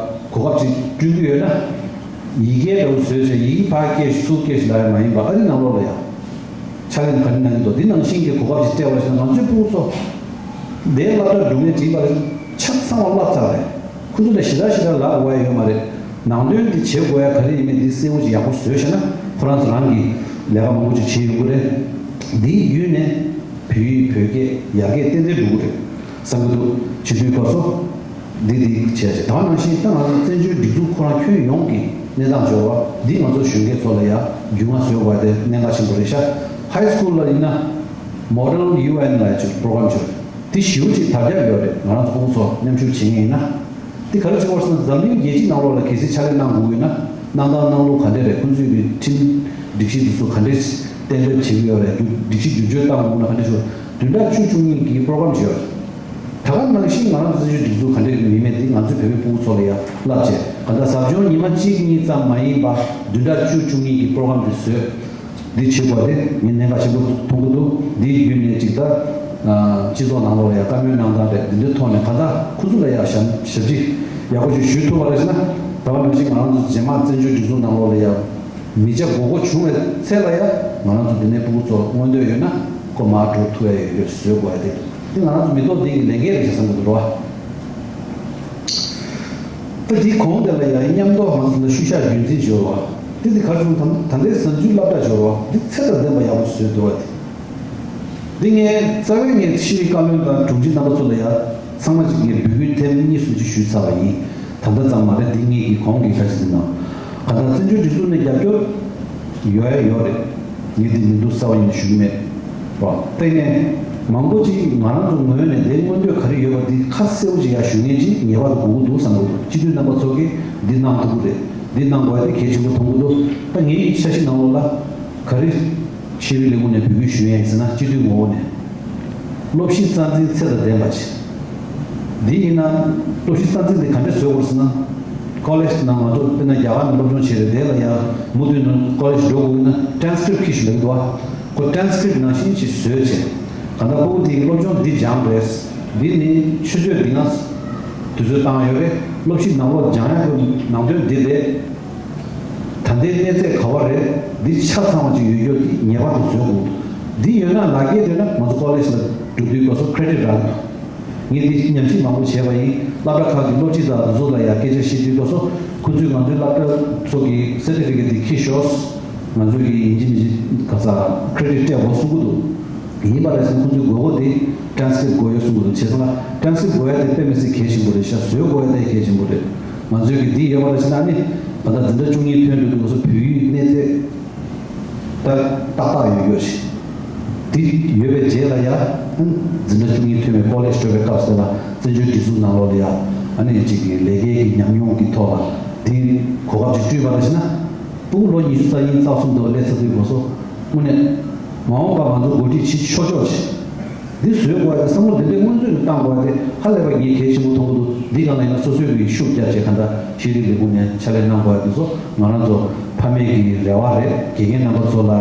གོ་སྐབས་ཅིག་བསྐྲུན་གྱི་ཡོད་ན། ཡི་གེ་འདྲ་བོ་བཟོས་བྱས་ཡི་གེ་ཕར་སྐྱེལ་ཚུར་སྐྱེལ་ལ་ཡ་མ་ཡིན་པ་ཨ་རི་ནང་ལོགས་ལ་ཡ། ཕྱག་ལས་ག་རེ་གནང་གི་འདུག་འདི་ནང་བཞིན་གྱི་གོ་སྐབས་ཅིག་སྤྲད་པ་ཞིག་ན་ང་ཚོའི་སྤུ་གུ་ཚོ། འདིའི་སློབ་གྲྭར་འགྲོ་མཁན་ཅིག་ཡིན་པ་རེད། ཆ་ཚང་བ་བསླབ་ཚར་རེད། ཁོ་ཚོ་ལ་ཞེ་དྲག་ཞེ་དྲག་ལབ་དགོས་ཡ་ཡོད་མ་རེད། ནང་དོན་འདི་བྱེད་དགོས་ཡ་ག་རེ་ཡིན་མིན་འདི་གསལ་བོ་ཅིག་ཡག་པོ་བཟོས་བྱས་ན་ཁོ་རང་ཚོ་རང་གིས་ལས་ཀ་མང་པོ་ཅིག་བྱེད་ཡོང་གི་རེད། འདིའི་བརྒྱུད་ནས་བོད་ཡིག་བོད་སྐད་ཡར་རྒྱས་ཏན་ཏན་འགྲོ་གི་རེད་བསམ་གྱི་འདུག་སྤྱི་འཐུས་སྐབས་སུ་འདི་འདི་བྱས་བྱས་ད་ནང་བཞིན་ད་ང་ཚོ་བཙན་བྱོལ་སྒྲིག་འཛུགས་ཁོ་རང་ཁྱོན་ཡོངས་ཀྱི་གནས་སྟངས་འབྱོར་བ་འདི་ང་ཚོ་གཞོན་སྐྱེས་ཚོ་ལ་ཡ་རྒྱུས་མངའ་བཟོ་དགོས་ཡ་དེ་གནད་འགག་ཆེན་པོ་རེད་ཤག་ཧའི་སི་ཁུལ་ལ་ཡིན་ན་Model UN ལ་ཡ་ཅིག་པོ་རོ་གྷ་རམ་ཅིག་ཡོད་རེད། དེ་ཞེ་པོ་ཅིག་དར་ཁྱབ་ཡོད་རེད། ང་རང་ཚོ་ཁོང་ཚོ་མཉམ་ཞུགས་བྱེད་མཁན་ཡིན་ན། དེ་ག་རེ་བྱེད་དགོས་ཟེར་ན་འཛམ་གླིང་རྒྱལ་སྤྱི་ནང་ལོགས་ལ་གལ་སྲིད་ཕྱག་ལས་གནང་དགོས་ཡོད་ན་གནང་སྟངས་གནང་ལུགས་ག་འདྲ་རེད། ཁོང་ཚོས་ཀྱི་ཁྲིམས་སྒྲིག་གཞི་འདི་ཚོ་ག་འདྲས་གཏན་འབེབས་བྱེད་ཀྱི་ཡོད་རེད། སྒྲིག་གཞི་བསྒྱུར་བཅོས་བཏང་དགོས་ན་ག་འདྲས་ཤོག་བདུན་ཕྲག་བཅུ་བཅུ་གཉིས་ཀྱི་པོ་རོ་གྷ་རམ་ཞིག་ཡོད་རེད། ད་ག་ནང་བཞིན་ང་རང་ཚོ་སྲིད་བྱུས་སྒྲིག་འཛུགས་ག་འདྲས་ཡིན་མིན་དེ་ང་ཚོའི་བོད་པའི་སྤུ་གུ་ཚོ་ལ་ཡང་བསླབ་བྱས་ག་འདྲ་ཟབ་སྦྱོང་ཉི་མ་གཅིག་གཉིས་ཙམ་མ་ཡིན་པ་བདུན་ཕྲག་བཅུ་བཅུ་གཉིས་ཀྱི་པོ་རོ་གྷ་རམ་དེ་བཟོས། འདི་བྱེད་དགོས་དེ་ངས་གནད་འགག་ཆེན་པོ་མཐོང་གི་འདུག་འདིའི་བརྒྱུད་ནས་ཅིག་ད་སྤྱི་ཚོགས་ནང་ལོགས་ལ་ཡང་བཀའ་མོལ་གནང་སྟངས་རེད། འདི་འདྲའི་ཐོག་ནས་ག་ད་ཁོ་ཚོ་ལ་ཡང་ཞབས་ཞབས་ཕྱི་ཡག་པོ་ཞིག་ཞུ་ཐུབ་པ་རེད་ཟེར་ན་ད་ག་ནང་བཞིན་ང་རང་ཚོ་རྗེས་མ་བཙན་བྱོལ་སྒྲིག་འཛུགས་ནང་ལོགས་ལ་ཡང་མི་བྱ་དགོས་མཁོ་བྱུང་བའི་ཚེ་ལ་ཡང་ང་རང་ཚོ་འདི་ནས་སྤུ་གུ་ཚོ་མངོན་འདོད་ཡོད་ན་ཁོ་མར་འགྲོ་ཐུབ་ཡ་ཡོད་རྒྱུ་ཞིག་བཟོ་དགོས་ཡ་དེ་འདི་ང་རང་ཚོ་མི་ཐོག་འདི་གི་ལས་འགན་རེད་ཟེར་བསམ་གྱི་འདུག་རོ། ད་དེའི་གོང་དེ་ལ་ཡང་མཉམ་དུ་ང་ཚོ་ལ་ཤུལ་བཞག་རྒྱུན་འཛིན་འབྱོར་བ། དེ་དེ་གར་བྱུང་ད་ད་ལྟའི་གཟའ་མཇུག་སློབ་གྲྭ་འབྱོར་བ་འདི་ཚད་དང་ལྡན་པ་ཡག་པོ་ཞིག་བཟོས་འདུག་བ་དེ། འདི་ངས་རྩ་བའི་ངས་ཤེས་རིག་བཀའ་བློན་དང་དྲུང་ཆེ་རྣམ་པ་ཚོ་ལ་ཡང་ཚང་མ་ཅིག་ངས་འབོད་སྐུལ་ཐེངས་གཉིས་གསུམ་ཅིག་ཞུས་ཚར་བ་ཡིན། ད་ལྟ་ཙམ་མ་རེད། འདི་ངེད་ཀྱི་གོང་གི་ཁ་ཆེ་འདི་ནང་ག་ད་བཙན་བྱོལ་སྒྲིག་འཛུགས་ནས་རྒྱབ་སྐྱོར་ཡོད་ཡ་ཡོད་རེད། ངས་འདི་མི་འདུག་གསལ་བ་ཡིན་ཞུ་གི་མེད། རོ། དེ་ནས་མང་པོ་ཅིག་ང་རང་ཚོ་ངོས་ནས་དེ་མངོན་འདོད་ག་རེ་ཡོད་པ་འདི་ཁ་གསལ་པོ་ཅིག་ཡར་ཞུ་མཁན་ཅིག་ངེས་པར་དུ་དགོས་ཀྱི་འདུག་བསམ་གྱི་འདུག་སྤྱི་འཐུས་རྣམ་པ་ཚོ་གིས་འདི་གནང་ཐུབ་ཀྱི་རེད། འདི་གནང་དགོས་དེ་གལ་ཆེན་པོ་མཐོང་གི་འདུག་ད་ངའི་འཆར་གཞི་ནང་ལོགས་ལ་ག་རེ་ཤེས་རིག་ལས་ཁུངས་ནས་འབོད་སྐུལ་ཞུ་ཡས་ཡིན་ཟེར་ན། སྤྱི་འཐུས་ངོ་བོ་ནས་སློབ་གཞི་རྩ་འཛིན་ཚད་དང་ལྡན་པ་ཅིག་འདི་ཡིན་ན་སློབ་གཞི་རྩ་འཛིན་དེ་ག་འདྲས་བཟོ་དགོས་ཟེར་ན། ཀོ་ལེཇ་ནང་ང་ཚོ་དཔེར་ན་རྒྱ་གར་ནང་སློབ་སྦྱོང་བྱས་རེད། དེ་ལ་ཡང་མུ་མཐུད་ནས་ཀོ་ལེཇ་འགྲོ་དགོས་ན་ཊ་རན་སི་ཀི་རིབ་ཁྱེར་ཞུ་ལབ་ཀྱི་འདུག་བ། ཁོ་ཊ་རན་སི་ཀི་རིབ་ནང་བཞིན་ཅིག་བཟོས་བྱས། གང་ལྟར་ཕྲུ་གུ་དེ་ཡིས་སློབ་སྦྱོང་འདི་སྦྱངས་རེད། འདི་ནི་ཆུ་ཚོད་འདི་ན་དུས་ཚོད་བཏང་ཡོད་རེད། སློབ་གཞི་ནང་ལོགས་སྦྱང་ཡག་གི་ནང་དོན་འདི་རེད། ད་ལྟའི་གནས་ཚད་ག་བ་རེད། འདི་ཆ་ཚང་བ་ཅིག་ཡོད་རྒྱུ་དེ་ངེས་པར་དུ་བཟོ་དགོས། འདི་ཡོད་ན་ལག་འཁྱེར་སྤྲད་ན་ང་ཚོ་ཀོ་ལེཇ་ལ་འགྲོ་དུས་སྐབས་སུ་ཁེ་རེ་ཌིཊ་རག་གི་འདུག་ངས་འདི་ཉམས་ཞིབ་མང་པོ་བྱས་པ་ཡིན། སློབ་གྲྭ་ཁག་གི་སློབ་སྤྱི་དང་དེ་ཚོ་ལ་ཡང་སྐད་ཆ་བཤད་དུས་སྐབས་སུ་ཁོ་ཚོས་ང་ཚོའི་སློབ་གྲྭ་ཚོ་གི་སར་ཊི་ཕི་ཀེཊ་འདི་འཁྱེར་ཤོག་ང་ཚོས་ཀྱི་ཡིན་གཅིག་མིན་གཅིག་ག་ཚ་ཁེ་རེ་ཌིཊ་སྤྲད་དགོས་གསུང་གི་འདུག་ཡིན་པ་རེད་ཟེར་ན་ཁོ་ཚོའི་དགོས་མཁོ་དེ་ཊ་རན་སི་ཀི་རིབ་དགོས་ཡོད་གསུང་གི་འདུག་བྱས་ཙང་ལ་ཊ་རན་སི་ཀི་རིབ་དགོས་ཡ་དེ་དཔེ་མི་སྲིད་གལ་ཆེན་པོ་རེད་ཤག་བཟོ་དགོས་ཡ་དེ་གལ་ཆེན་པོ་རེད། ང་ཚོས་ཀྱི་འདི་ཡོད་པ་རེད་ཟེར་ན་ཨ་ནི་ད་ལྟ་འཛིན་གྲྭ་བཅུ་གཉིས་ཐོན་འགྲོ་དུས་སྐབས་སུ་བོད་ཡིག་གནས་ཚད་ད་ཏག་ཏག་ཡོད་ཡོད་ཞིག་འདི་ཡོད་པའི་རྗེས་ལ་ཡ་ཨ་ནི་འཛིན་གྲྭ་བཅུ་གཉིས་ཐོན་པའི་ཀོ་ལེཇ་འགྲོ་བའི་སྐབས་སུ་ལ་བཙན་བྱོལ་སྒྲིག་འཛུགས་ནང་ལོགས་ལ་ཡ་ཨ་ནི་ཅིག་གི་ལས་ཀའི་གི་ཉམས་མྱོང་གི་ཐོག་ལ་འདི་གོ་སྐབས་ཅིག་སྤྲད་པ་རེད་ཟེར་ན། ཕྲུ་གུ་ལོ་ཉི་ཤུ་རྩ་གཉིས་རྩ་གསུམ་དུ་སླེབས་ཚར་དུས་སྐབས་སུ་དངོས་གནས་མ་འོངས་པར་ང་ཚོ་འགོ་ཁྲིད་བྱེད་ཆོག་ཆོག་ཅིག་འདི་བཟོས་དགོས་ཡ་དེ་བསམ་བློ་དེ་འདྲའི་སྔོན་ཚུད་ནས་བཏང་དགོས་ཡ་དེ་ཧ་ལས་པ་ངས་གལ་ཆེན་པོ་མཐོང་གི་འདུག་འདི་གང་ལ་ཡིན་ན་སོ་སོའི་གི་ཤུགས་རྒྱབ་བྱས་གང་ལྟར་ཤེས་རིག་ལས་ཁུངས་ནས་ཕྱག་ལས་གནང་དགོས་ཡ་དེ་ཚོ་ང་རང་ཚོ་ཕ་མེས་ཀྱི་རེ་བ་རེད། དགེ་རྒན་རྣམ་པ་ཚོ་ལ་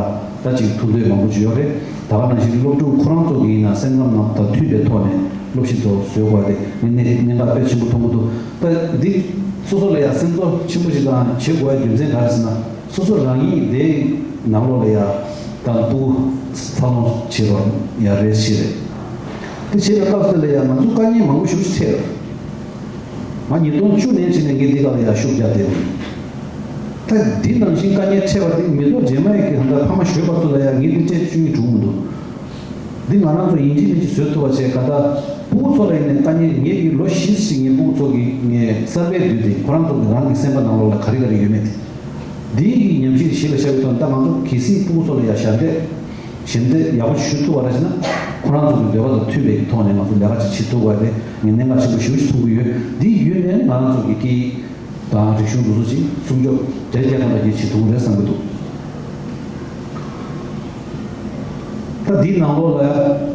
ད་ཅིག་ཐུགས་འདོད་མང་པོ་ཅིག་ཡོད་རེད། ད་ག་ནང་བཞིན་སློབ་ཕྲུག་ཁོ་རང་ཚོ་གི་ཡིན་ན་སེམས་ཁམས་ནང་དང་མཐུན་པའི་ཐོག་ནས་སློབ་གཞི་ཚོ་བཟོས་དགོས་ཡ་དེ་ངས་གནད་འགག་དཔེ་ཆེན་པོ་མཐོང་གི་འདུག་ད་འདི་སོ་སོ་ལ་ཡ་སེམས་ཚོར་ཆེན་པོ་ཞིག་དང་བྱེད་དགོས་ཡ་རྒྱུ་མཚན་ག་རེ་ཟེར་ན། སོ་སོ་རང་ཉིད་དེའི་ནང་ལོགས་ལ་ཡ་དང་ཕྲུ་གུ་འཚར་ལོངས་བྱེད་པ་ཡ་རེད་ཤེས་རེད། དེ་བྱེད་པའི་སྐབས་དེ་ལ་ཡ་ང་ཚོ་དཀའ་ངལ་མང་པོ་ཞེ་པོ་ཅིག་འཕྲད་ཡོད། ང་ཉིས་སྟོང་བཅུ་ནས་བྱས་ནས་ངས་འདི་ག་ལ་ཡ་ཤུགས་རྒྱག་བསྡད་ཡོད། ད་འདི་ནང་བཞིན་དཀའ་ངལ་འཕྲད་པ་དེ་མི་ཐོག་རྗེས་མ་ཡི་གི་ད་ལྟ་ཕ་མ་གཞོན་པ་ཚོ་ལ་ཡ་ངས་འདི་སྤྲད་བཅུག་གི་འགྲོ་གི་མི་འདུག་འདི་ང་རང་ཚོ་ཡིན་གཅིག་མིན་གཅིག་བཟོ་ཐུབ་པ་བྱས་ག་ད་ཕྲུ་གུ་ཚོ་ལ་ཡིན་ནའི་དཀའ་ངལ་ངེད་ཀྱིས་ལོ་བཞི་ཞིག་ངས་ཕྲུ་གུ་ཚོ་གི་ངས་གསར་པའི་དུས་དེ་ཁོ་རང་ཚོ་གི་རང་གི་སེམས་པ་ནང་ལོགས་ལ་ག་རེ་ག་རེ་ཡོད་མེད་དེ། འདིའི་གི་ཉམས་ཞིབ་གཞི་ལ་བཞག་པའི་ཐོག་ནས་ད་ང་ཚོ་གལ་སྲིད་ཕྲུ་གུ་ཚོ་ལ་ཡ་ཞབས་འདེགས་ཞབས་འདེགས་ཡག་པོ་ཞུ་ཐུབ་པ་རེད་ཟེར་ན། ཁོ་རང་ཚོ་གི་འདོད་པ་དང་མཐུན་པའི་ཐོག་ནས་ང་ཚོ་ལས་ཀ་ཅིག་བྱེད་ཐུབ་པ་དེ་ངས་གནད་འགག་ཆེན་པོ་ཞེ་པོ་ཞིག་མཐོང་གི་ཡོད། འདི་ཡོད་ནའི་ང་རང་ཚོ་གི་སྐད་ཡིག་དང་རིག་གཞུང་དེ་ཚོ་ཅིག་སྲུང་སྐྱོབ་རྒྱ་ཆེ་གང་ལྟར་ཅིག་བྱེད་ཐུབ་ཀྱི་རེད་བསམ་གྱི་འདུག་ད་འདིའི་ནང་ལོགས་ལ་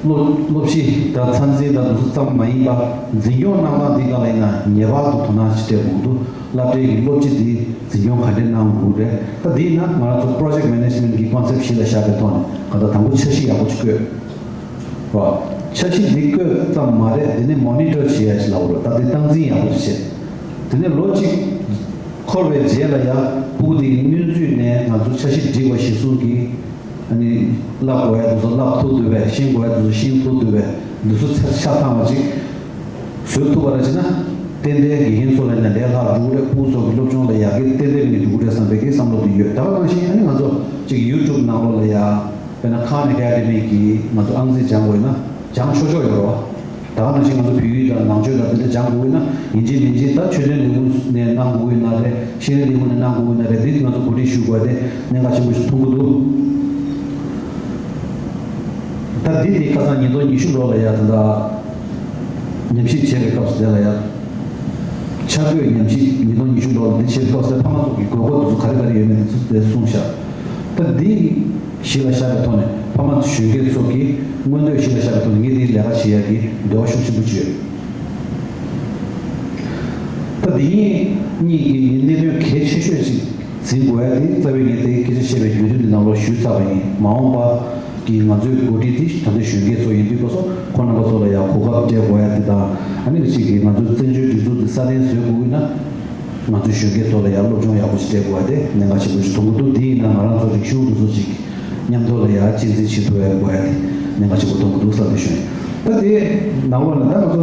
སློབ་སློབ་གཞི་དང་ཚད་འཛིན་དང་དེ་ཚོ་ཙམ་མ་ཡིན་པ་འཛིན་སྐྱོང་གནང་སྟངས་འདི་སྒང་ལ་ཡིན་ན་ངེས་པར་དུ་དོ་སྣང་ཞིག་སྤྲད་དགོས་ཀྱི་འདུག་སློབ་གྲྭའི་གི་སློབ་སྤྱི་འདི་འཛིན་སྐྱོང་ག་འདྲས་གནང་དགོས་རེད། ད་འདི་ཡིན་ན་ང་རང་ཚོ་པྲོ་ཇེཀ་མེ་ནེ་ཇི་མེན་གི་ཀོན་སེབ་གཞི་ལ་བཞག་པའི་ཐོག་ནས་གང་ལྟར་དང་པོ་འཆར་གཞི་ཡག་པོ་ཅིག་བཀོད། རོ། འཆར་གཞི་འདི་བཀོད་ཙམ་མ་རེད། འདི་ནས་མོ་ནི་ཊར་བྱེད་ཡ་ཞིག་ལབ་དགོས་རེད། ད་འདི་སྟངས་འཛིན་ཡག་པོ་ཞིག་བྱེད། དེ་ནས་ལོ་གཅིག་འཁོར་བའི་རྗེས་ལ་ཡ་ཕྲུ་གུ་དེ་གི་སྔོན་ཚུད་ནས་ང་ཚོ་འཆར་གཞི་སྒྲིག་པ་གཞིར་བཟུང་གིས་ཨ་ནི་བསླབ་དགོས་ཡ་དེ་ཚོ་བསླབ་ཐུབ་འདུག་པས། ཤེས་དགོས་ཡ་དེ་ཚོ་ཤེས་ཐུབ་འདུག་པས། འདི་ཚོ་ཚ་ཆ་ཚང་བ་ཅིག་བཟོ་ཐུབ་པ་ར་བྱས་ན་ཏན་ཏན་དགེ་རྒན་ཚོ་ལ་ཡིན་ན་ལས་སླ་པོ་འགྲོ་གི་རེད། ཕྲུ་གུ་ཚོ་གི་སློབ་སྦྱོང་ལ་ཡར་རྒྱས་ཏན་ཏན་རིག་གི་འགྲོ་གི་རེད་བསམ་པའི་གི་བསམ་བློ་དེ་ཡོད། ད་ག་ནང་བཞིན་ཨ་ནི་ང་ཚོ་ཅིག་ཡུ་ཊུབ་ནང་ལོགས་ལ་ཡ། དཔེར་ན་ཁཱན་ཨེ་ཀ་ཌི་མི་གིས་ང་ཚོ་ཨང་རྩིས་སྦྱང་དགོས་ན་སྦྱང་ཆོག་ཆོག་ཡོད་རེད་བ། ད་ག་ནང་བཞིན་ང་ཚོ་བོད་ཡིག་དང་ནང་ཆོས་དང་དེ་འདྲ་སྦྱང་དགོས་ན་ཡིན་གཅིག་མིན་གཅིག་ད་ཆོས་དོན་ལས་ཁུངས་ནས་གནང་དགོས་ཡོད་ན་རེད། ཤེས་རིག་ལས་ཁུངས་ནས་གནང་དགོས་ཡོད་ན་རེད། འདི་ང་ཚོ་གོ་སྒྲིག་ཞུ་དགོས་དེ་གནད་འགག་ཆེན་པོ་ཞིག་མཐོང་གི་འདུག་ད་འདི་དེ་ཁ་སང་ཉིས་སྟོང་ཉི་ཤུ་ལོ་ལ་ཡ་ད་ལྟ་ཉམས་ཞིབ་བྱས་པའི་སྐབས་སུ་དེ་ལ་ཡ། འཆར་འགོད་ཉམས་ཞིབ་ཉིས་སྟོང་ཉི་ཤུ་ལོ་ལ་འདི་བྱས་པའི་སྐབས་སུ་དེ་ཕ་མ་ཚོ་གི་དགོས་མཁོ་དེ་ཚོ་ག་རེ་ག་རེ་ཡོད་མེད་དེ་ཚོ་དེ་གསུངས་ཤག་ད་འདི་གཞི་ལ་བཞག་པའི་ཐོག་ནས་ཕ་མ་གཞོན་སྐྱེས་ཚོ་གིས་མངོན་འདོད་གཞི་ལ་བཞག་པའི་ཐོག་ནས་ངས་འདིའི་ལས་ཀ་བྱེད་ཡག་གི་འདོད་པ་ཤུགས་ཆེན་པོ་ཅིག་ཡོད། ད་འདི་གཉིས་གཉིས་ཀྱི་གནད་དོན་གལ་ཆེ་ཤོས་ཤིག་འཛིན་དགོས་ཡ་དེ་རྩ་བའི་ངས་དེ་སྐད་ཆ་བཤད་པའི་བརྒྱུད་རིམ་འདི་ནང་ལོགས་ཞུས་ཚར་བ་ཡིན། མ་འོངས་པ་གི་ང་ཚོའི་འགོ་ཁྲིད་དེ་ད་ལྟ་གཞོན་སྐྱེས་ཚོ་ཡིན་དུས་སྐབས་སུ་ཁོང་རྣམ་པ་ཚོ་ལ་ཡང་གོ་སྐབས་སྤྲད་དགོས་ཡ་དེ་དང་ཨ་ནི་གཅིག་གིས་ང་ཚོའི་བཙན་བྱོལ་སྒྲིག་འཛུགས་འདི་སྲ་བརྟན་བཟོ་དགོས་ཀྱི་ན། ང་ཚོའི་གཞོན་སྐྱེས་ཚོ་ལ་ཡང་སློབ་སྦྱོང་ཡག་པོ་ཞིག་སྤྲད་དགོས་པ་དེ་གནད་འགག་ཆེན་པོ་ཞིག་མཐོང་གི་འདུག་དེ་ཡིན་ན་ང་རང་ཚོ་རིག་གཞུང་འདི་ཚོ་ཅིག་མཉམ་དུ་ལ་ཡང་གཅེས་འཛིན་བྱེད་ཐུབ་ཡག་དགོས་ཡ་དེ་གནད་འགག་ཆེན་པོ་མཐོང་གི་འདུག་བསམ་པའི་ཞུ་ཡིན། ད་དེ་ནང་ལོགས་ལ་ད་ང་ཚོ་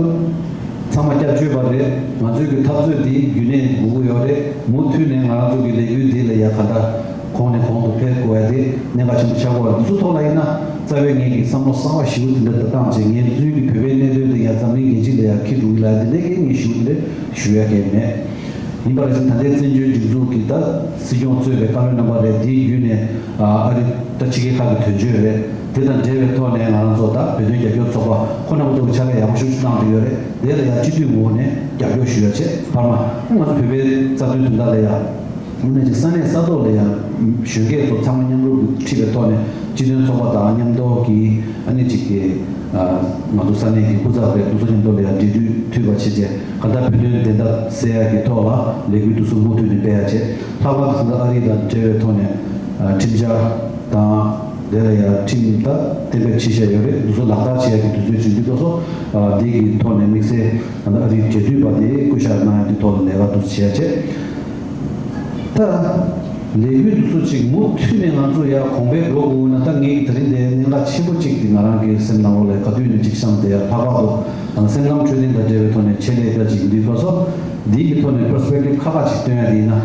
ཚང་མ་སྐྱབས་བཅོལ་བ་རེད། ང་ཚོའི་གི་འཐབ་རྩོད་དེ་རྒྱུན་གནས་དགོས་ཀྱི་ཡོད་རེད། མུ་མཐུད་ནས་ང་རང་ཚོ་གི་ལས་འགུལ་འདི་ལ་ཡང་ག་འདྲ་གོང་ནས་གོང་དུ་འཕེལ་དགོས་ཡ་དེ་གནད་འགག་ཆེན་པོ་ཆགས་ཀྱི་ཡོད་རེད། འདི་ཚོ་ཐོག་ལ་ཡིན་ན་རྩ་བའི་ངེད་ཀྱི་བསམ་བློ་གསར་བ་ཞེ་པོ་དེ་འདྲ་བཏང་བྱས་ངེད་ཚོའི་གི་བོད་པའི་གནད་དོན་དེ་ཡང་འཛམ་གླིང་རྒྱལ་སྤྱི་ལ་ཡང་འཁྱེར་འགྲོ་གི་ལ་དེ་འདྲའི་གི་ངས་ཞུ་གི་རེད། ཞུ་ཡ་གི་མེད། ཡིན་པ་རེད་ཟེར་ད་ལྟའི་བཙན་བྱོལ་སྒྲིག་འཛུགས་ཀྱི་ད་སྲིད་སྐྱོང་གཙོས་པའི་བཀའ་བློན་རྣམ་པ་རེད། དེའི་བརྒྱུད་ནས་ཨ་རི་ད་ཕྱི་རྒྱལ་ཁག་གི་དོན་གཅོད་རེད། དེ་དང་འབྲེལ་བའི་ཐོག་ནས་ང་རང་ཚོ་ད་བོད་དོན་རྒྱབ་སྐྱོར་ཚོགས་པ་ཁོ་རྣམ་པ་ཚོ་གི་ཕྱག་ལས་ཡག་པོ་ཞེ་པོ་ཅིག་གནང་བསྡད་ཡོད་རེད། དེ་ལ་ཡང་སྤྱི་འཐུས་ངོས་ནས་ རྒྱབ་སྐྱོར་ཞུ་ཡ་བྱས་བར་མ། ང་ཚོ་བོད་པའི་རྩ་དོན་དོན་དག་ལ་ཡ། ཨ་ནི་ཅིག་ས་གནས་ས་ཐོག་ལ་ཡ་གཞོན་སྐྱེས་ཚོ་ཚང་མ་མཉམ་རུབ་ཁྲིད་པའི་ཐོག་ནས་སྤྱི་མཐུན་ཚོགས་པ་དང་མཉམ་དུ་གི་ཨ་ནི་ཅིག་གི་ང་ཚོ་ས་གནས་ཀྱི་སྐུ་ཚབ་རེད་འདུག་ཚོ་མཉམ་དུ་ལ་ཡ་འབྲེལ་མཐུད་མཐུད་པ་བྱས་རྗེས་གང་ལྟར་བོད་དོན་བདེན་མཐའ་གསལ་ཡ་གི་ཐོག་ལ་ལས་འགུལ་འདུག་ཚོ་མུ་མཐུད་ནས་སྤེལ་ཡ་བྱས། ལྷག་པར་དུ་ད་ཨ་རི་དང་འབྲེལ་བའི་ཐོག་ནས་ཁྲིམས་འཆར་དང་། དེ་ལ་ཡང་ཁྲིམས་ད་གཏན་འབེབས་བྱེད་བཞག་ཡོད་རེད། འདུག་ཚོ་ལག་བསྟར་བྱེད་ཡག་གི་དུས་ཚོད་བྱིན་དུས་སྐབས་སུ་འདི་གི་ཐོག་ནས་དམིགས་བསལ་ཨ་རིའི་འབྲེལ་མཐུད་པ་དེ་སྐུ་ཞབས་གནང་ཡག་གི་ཐོག་ལ་ལས་ཀ་འདུག་བྱེད་ཡག་བྱས། ད་ལས་འགུལ་འདུག་ཚོ་ཅིག་མུ་མཐུད་ནས་ང་ཚོ་ཡར་གོང་འཕེལ་འགྲོ་དགོས་ན། ད་ངས་ད་རིང་དེ་གནད་འགག་ཆེན་པོ་ཅིག་དེ་ང་རང་གི་སེམས་ནང་ལོགས་ལ་ག་དུས་ནས་ཅིག་བཤམས་བསྡད་ཡ། ལྷག་པར་དུ་སེམས་ཁམས་འཕྲོད་བསྟེན་དང་འབྲེལ་བའི་ཐོག་ནས་ཆེད་ལས་ལྟ་ཅིག་ཡིན་དུས་སྐབས་སུ་འདི་གི་ཐོག་ནས་པར་སི་པེག་ཊིབ་ཁག་ཁག་ཅིག་སྟོན་ཡ་དེ་ཡིན་ན།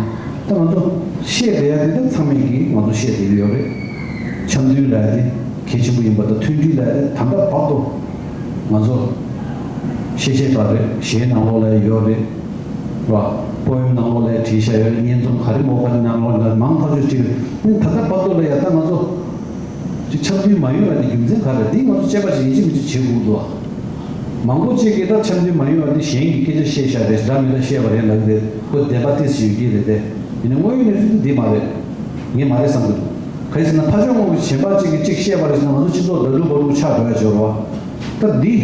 ད་ང་ཚོ་བཤད་བསྡད་ཡ་དེ་ད་ཚང་མས་ཀྱིས་ང་ཚོ་བཤད་བསྡད་ཀྱི་ཡོད་རེད། འཆམ་མཐུན་ལབ་ཡ་དེ་གལ་ཆེན་པོ་ཡིན་པ་དང་། མཐུན་སྒྲིལ་ལབ་ཡ་དེ་ད་ལྟ་བར་དུ་ང་ཚོ་བཤད་བཤད་པ་རེད། གཞས་ནང་ལོགས་ལ་ཡོད་རེད། ར། པོ་ཡེམ་ནང་ལོགས་ལ་བྲིས་བཞག་ཡོད་རེད། སྙན་རྩོམ་ག་རེ་མོ་ག་རེ་ནང་ལོགས་ལ་མང་ཐག་ཆོད་ཅིག་རེད། ད་ལྟ་བར་དུ་ལ་ཡ་ད་ང་ཚོ་ཅིག་འཆམ་མཐུན་མ་ཡོང་བ་དེ་རྒྱུ་མཚན་ག་རེ་རེད། འདི་ང་ཚོ་དཔྱད་པ་ཞིག་ཡིན་གཅིག་མིན་གཅིག་བྱེད་དགོས་འདུག་མང་པོ་ཅིག་གིས་ད་འཆམ་མཐུན་མ་ཡོང་བ་འདི་གཞན་གྱིས་སྐད་ཆ་བཤད་བཞག་རེད། འདྲ་མི་འདྲ་བཤད་པ་རེད་ལབ་ཀྱི་རེད། ཁོ་བདེན་པ་ཏོག་ཙམ་ཡོད་ཀྱི་རེད་དེ། ཡིན་ནའི་དངོས་ཡོད་གནས་ཚུལ་དེ་འདི་མ་རེད། ངས་མ་རེད་བསམ་གྱི་འདུག་ག་རེ་ཟེར་ན། ཕ་ཕྱོགས་ངོས་ཀྱི་གཞན་པ་ཅིག་གིས་ཅིག་བཤད་པ་རེད་ཟེར་ན། ང་ཚོ་སྤྱི་ཚོགས་ད་ལུག་བ་ལུག་ཆགས་འགྲོ་ཡ་ཅིག་ཡོད་རེད་བ། ད་འདི་